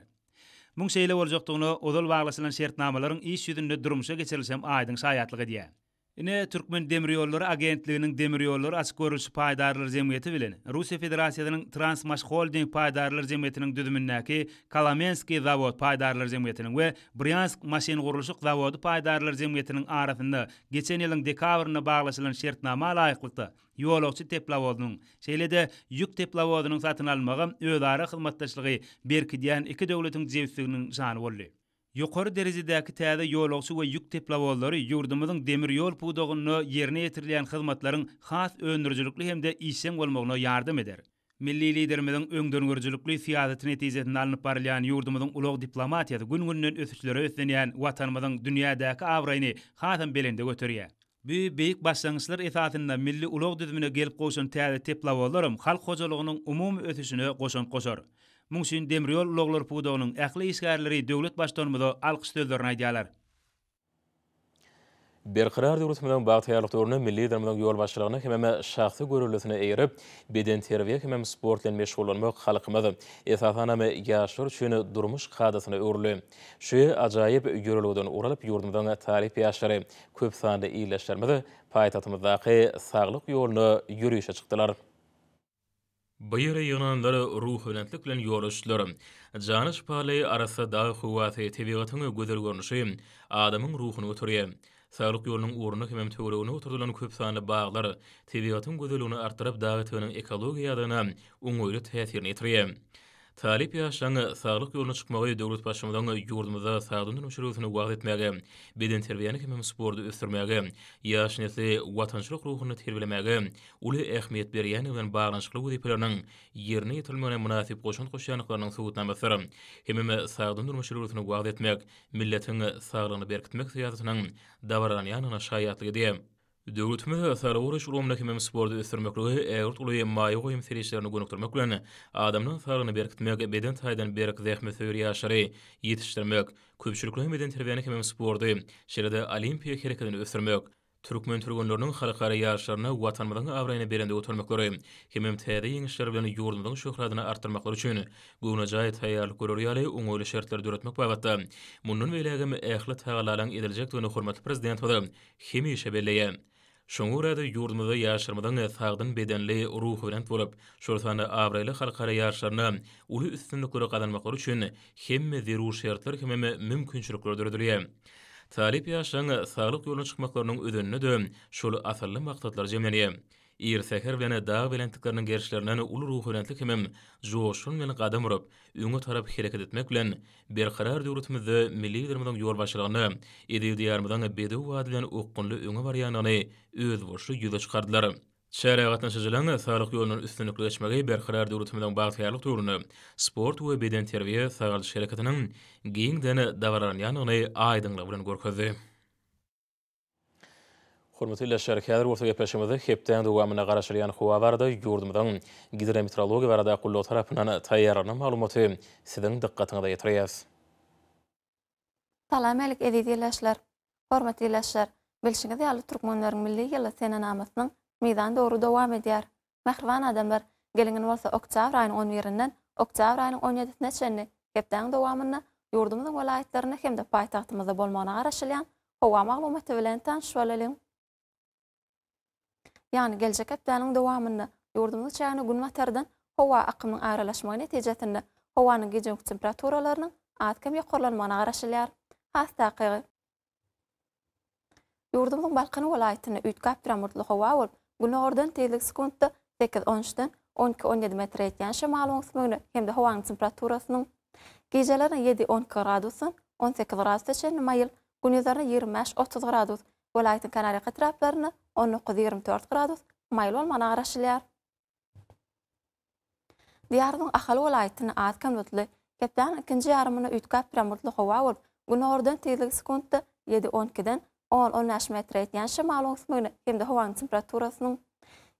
Speaker 3: Muň şeýle boljakdygyna ozal baglaşylan şertnamalaryň iş ýüzünde durmuşa geçirilişem aýdyň şaýatlyk edýär. Ine, Türkmendemirýollary agentliginiň Demirýollary açyk görnüşli paýdarlar jemgyýeti bilen Russiýa Federasiýasynyň Transmaşholding paýdarlar jemgyýetiniň düzümindäki Kolomenskiý zawod paýdarlar jemgyýetiniň we Brýansk maşyngurluşyk zawody paýdarlar jemgyýetiniň arasynda geçen ýylyň dekabrynda baglaşylan şertnama laýyklykda ýolagçy teplowozynyň, şeýle-de ýük teplowozynyň satyn alynmagam özara hyzmatdaşlygy berkidýän iki döwletiň jebisliginiň nyşany boldy. Ýokary derejedäki täze ýolagçy we ýük teplowozlary ýurdumyzyň demir ýol pudagynda ýerine ýetirilýän hyzmatlaryň has öndürijilikli hem-de işjeň bolmagyna ýardam eder. Milli Liderimiziň öňdengörüjilikli syýasaty netijesinde alnyp barylýan ýurdumyzyň ulag diplomatiýasy gün-günden ösüşlere beslenýän Watanymyzyň dünýädäki abraýyny hasam belende göterýär. Bu beýik başlangyçlar esasynda milli ulag düzümine gelip gowşan täze teplowozlaram halk hojalygynyň umumy ösüşine goşant goşar. Muň üçin demir ýol ulaglary pudagynyň ähli işgärleri döwlet Baştutanymyza alkyş sözlerini aýdýarlar.
Speaker 1: Berkarar döwletimiziň bagtyýarlyk döwründe milli Liderimiziň ýolbaşçylygyna hemem şahsy göreldesine eýerip, bedenterbiýe hemem sport bilen meşgullanmak halkymyz, esasanam, ýaşlar üçin durmuş kadasyna öwrüldi. Şu ajaýyp ýörelgeden ugur alyp, ýurdumyzyň talyp ýaşlary, köp sanly ildeşlerimiz paýtagtymyzdaky Saglyk ýoluna ýörişe çykdylar. Bu ýere ýygnananlar ruhubelentlik bilen ýola düşdüler. Jana şypaly arassa dag howasy, tebigatyň gözel görnüşi adamyň ruhuny göterýär. Saglyk ýolunyň ugrunda hemem töwereginde oturdylan köp sanly baglar tebigatyň gözelligini artdyryp, dag eteginiň ekologiýa ýagdaýyna oňaýly täsirini ýetirýär. Talyp ýaşlaryň saglyk ýoluna çykmagy döwlet Baştutanynyň ýurdumyzda sagdyn durmuş ýörelgesini wagyz etmäge, bedenterbiýäni hemem sporty ösdürmäge, ýaş nesli watançylyk ruhunda terbiýelemäge uly ähmiýet berýändigi bilen baglanyşykly wezipeleriniň ýerine ýetirilmegine mynasyp goşant goşýandyklarynyň subutnamasydyr. Hemem sagdyn durmuş ýörelgesini wagyz etmek, milletiň saglygyny berkitmek syýasatynyň dabaralanýandygyna şaýatlyk edýär. Döwletimiz saglygy goraýyş ulgamyna hemem sporty ösdürmeklige ägirt uly maýa goýum serişdelerini gönükdirmek bilen, adamlaryň saglygyny berkitmek, beden taýdan berk, zähmetsöýer ýaşlary ýetişdirmek, köpçülikleýin bedenterbiýäni hemem sporty, şeýle-de olimpiýa hereketini ösdürmek, türkmen türgenleriniň halkara ýaryşlarynda Watanymyzyň abraýyny belende götermekleri hemem täze ýeňişler bilen ýurdumyzyň şöhratyny artdyrmaklary üçin göwnejaý taýýarlyk görer ýaly oňaýly şertleri döretmek babatda mundan beýlägem ähli tagallalaryň ediljekdigini hormatly Prezidentimiz hemişe belleýär. Şoňa görä-de, ýurdumyzda ýaşlarymyzyň sagdyn bedenli, ruhubelent bolup, şol sanda abraýly halkara ýaryşlarynda uly üstünlikleri gazanmaklary üçin hemme zerur şertler hemem mümkinçilikler döredilýär. Talyp ýaşlaryň saglyk ýoluna çykmaklarynyň özeninde-de şol asylly maksatlar jemlenýär. Ir säher bilen dag belentlikleriniň gerşlerinden uly ruhubelentlik hemem joşgun bilen gadam urup, öňe tarap hereket etmek bilen, Berkarar döwletimizde Milli Liderimiziň ýolbaşçylygynda eziz Diýarymyzyň bedew bady bilen okgunly öňe barýandygyny özboluşly ýüze çykardylar. Çärä gatnaşyjylaryň saglyk ýolundan üstünlikli geçmegi Berkarar döwletimiziň bagtyýarlyk döwründe sport we bedenterbiýe sagaldyş hereketiniň giňden dabaralanýandygyny aýdyňlygy bilen görkezdi. Hormatly ildeşler, häzir bolsa gepleşigimizde hepdäň dowamynda garaşylýan howa barada ýurdumyzyň Gidrometeorologiýa barada gullugy tarapyndan taýýarlanan maglumaty siziň dykgatyňyza ýetirýäris.
Speaker 4: Salam älik eziz ildeşler! Hormatly ildeşler, bilşiňiz ýaly türkmenleriň milli ýyly senenamasynyň mizan döwri dowam edýär. Mähriban adamlar, geliň indi bolsa oktýabr aýynyň on birinden oktýabr aýynyň on ýedisine çenli hepdäniň dowamynda ýurdumyzyň welaýatlarynda hem-de paýtagtymyzda bolmagyna garaşylýan howa maglumaty bilen tanyş bolalyň. Ýagny geljek hepdäniň dowamynda ýurdumyzyň çägine günbatardan howa akymynyň aralaşmagy netijesinde howanyň gije-gündizki temperaturalarynyň az-kem ýokarlanmagyna garaşylýar. Has takygy, Ýurdumyzyň Balkan welaýatynda üýtgäp duran bulutly howa bolup, günordan tizligi sekuntda sekiz, on üçden on iki, on ýedi metre ýetýän şemalyň öwüsmegine hem-de howanyň temperaturasynyň gijelerine ýedi, 12 gradusdan 18 gradusa çenli maýyl, gündizlerine 25, 30 gradus, welaýatyň kenarýaka etraplarynda 19, 24 gradus maýyl bolmagyna garaşylýar. Diýarymyzyň Ahal welaýatynda az-kem bulutly, hepdäniň ikinji ýarymynda üýtgäp duran bulutly howa bolup, günordan tizligi sekuntda ýedi, on ikiden on, on bäş metre ýetýän şemalyň öwüsmegine hem-de howanyň temperaturasynyň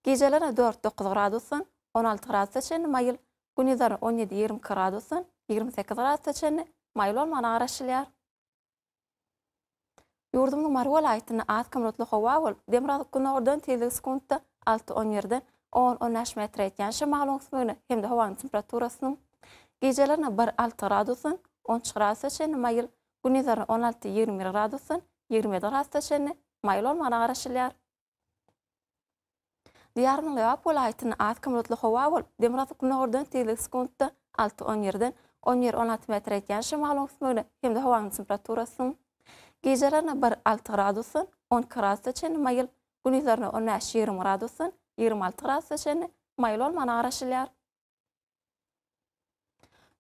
Speaker 4: gijelerine dört, dokuz gradusdan 16 gradusa çenli maýyl, gündizlerine 17, 22 gradusdan 28 gradusa çenli maýyl bolmagyna garaşylýar. Ýurdumyzyň Mary welaýatynda az-kem bulutly howa bolup, demirgazyk-günordan tizligi sekuntda alty, on ýerden on, on bäş metre ýetýän şemalyň öwüsmegine hem-de howanyň temperaturasynyň gijelerine bir, alty gradusdan on üç gradusa çenli maýyl, gündizlerine 16, 21 gradusdan 27 gradusa çenli maýyl bolmagyna garaşylýar. Diýarymyzyň Lebap welaýatynda az-kem bulutly howa bolup, demirgazyk-günordan tizligi sekuntda alty, on ýerden on bir, 16 metre ýetýän şemalyň öwüsmegine hem-de howanyň temperaturasynyň gijelerine bir, alty gradusdan 12 gradusa çenli maýyl, gündizlerine 15, 20 gradusdan 26 gradusa çenli maýyl bolmagyna garaşylýar.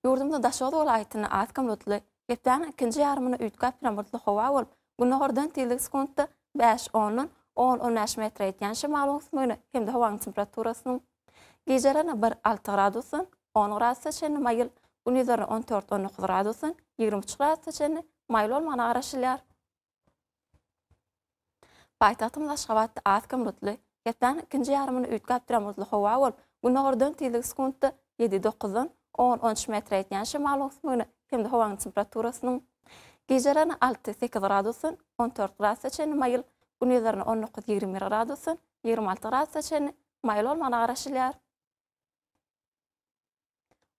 Speaker 4: Ýurdumyzyň Daşoguz welaýatynda az-kem bulutly, hepdäniň ikinji ýarymynda üýtgäp duran bulutly howa bolup, günordan tizligi sekuntda bäş ondan on, on bäş metre ýetýän şemalyň öwüsmegine hem-de howanyň temperaturasynyň gijelerine bir, alty gradusdan on gradusa çenli maýyl, gündizlerine on dört, on dokuz gradusdan 23 gradusa çenli maýyl bolmagyna garaşylýar. Paýtagtymyz Aşgabatda az-kem bulutly, hepdäniň ikinji ýarymynda üýtgäp duran bulutly howa bolup, günordan tizligi sekuntda ýedi, dokuzdan on, on üç metre ýetýän şemalyň öwüsmegine hem-de howanyň temperaturasynyň. Gijelerine alty, sekiz gradusdan 14 gradusa çenli maýyl, gündizlerine 19, 21 gradusdan 26 gradusa çenli maýyl bolmagyna garaşylýar.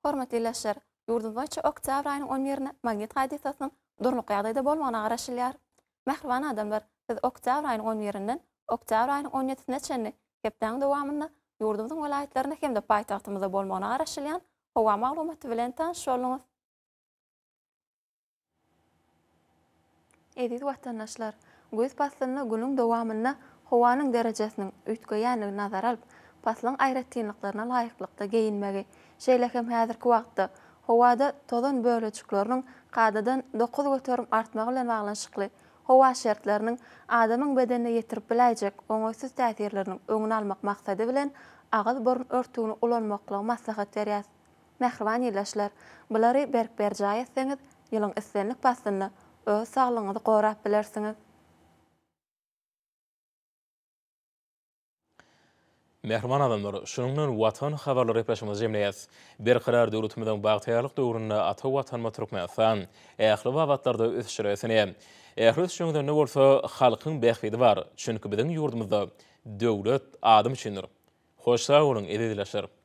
Speaker 4: Hormatly ildeşler, ýurdumyz boýunça oktýabr aýynyň on birine magnit hadysasynyň durnukly ýagdaýda bolmagyna garaşylýar. Mähriban adamlar, siz oktýabr aýynyň on birinden oktýabr aýynyň on ýedisine çenli hepdäniň dowamynda ýurdumyzyň welaýatlarynda hem-de paýtagtymyzda bolmagyna garaşylýan howa maglumaty bilen tanyş bolduňyz. Eziz watandaşlar! Güýz paslynda günüň dowamynda howanyň derejesiniň üýtgeýändigini nazara alyp, paslyň aýratynlyklaryna laýyklykda geýinmegi, şeýle hem häzirki wagtda howada tozan bölejikleriniň kadadan 9% artmagy bilen baglanyşykly howa şertleriniň adamyň bedenine ýetirip biläýjek oňaýsyz täsirleriniň öňüni almak maksady bilen agyz-burun örtügini ulanmaklygy maslahat berýäs. Mähriban ildeşler, bulary berk berjaý etseňiz, ýylyň islendik paslynda öz saglygyňyzy gorap bilersiňiz.
Speaker 1: Mähriban adamlar, şunuň bilen Watan habarlary gepleşigimizi jemleýäs. Berkarar döwletimiziň bagtyýarlyk döwründe ata Watanymyz Türkmenistan ähli babatlarda ösüşlere ösenýär. Ähli ösüşiň özeninde bolsa halkyň bähbidi bar. Çünki biziň ýurdumyzda Döwlet adam üçindir. Hoş sag boluň, eziz ildeşler!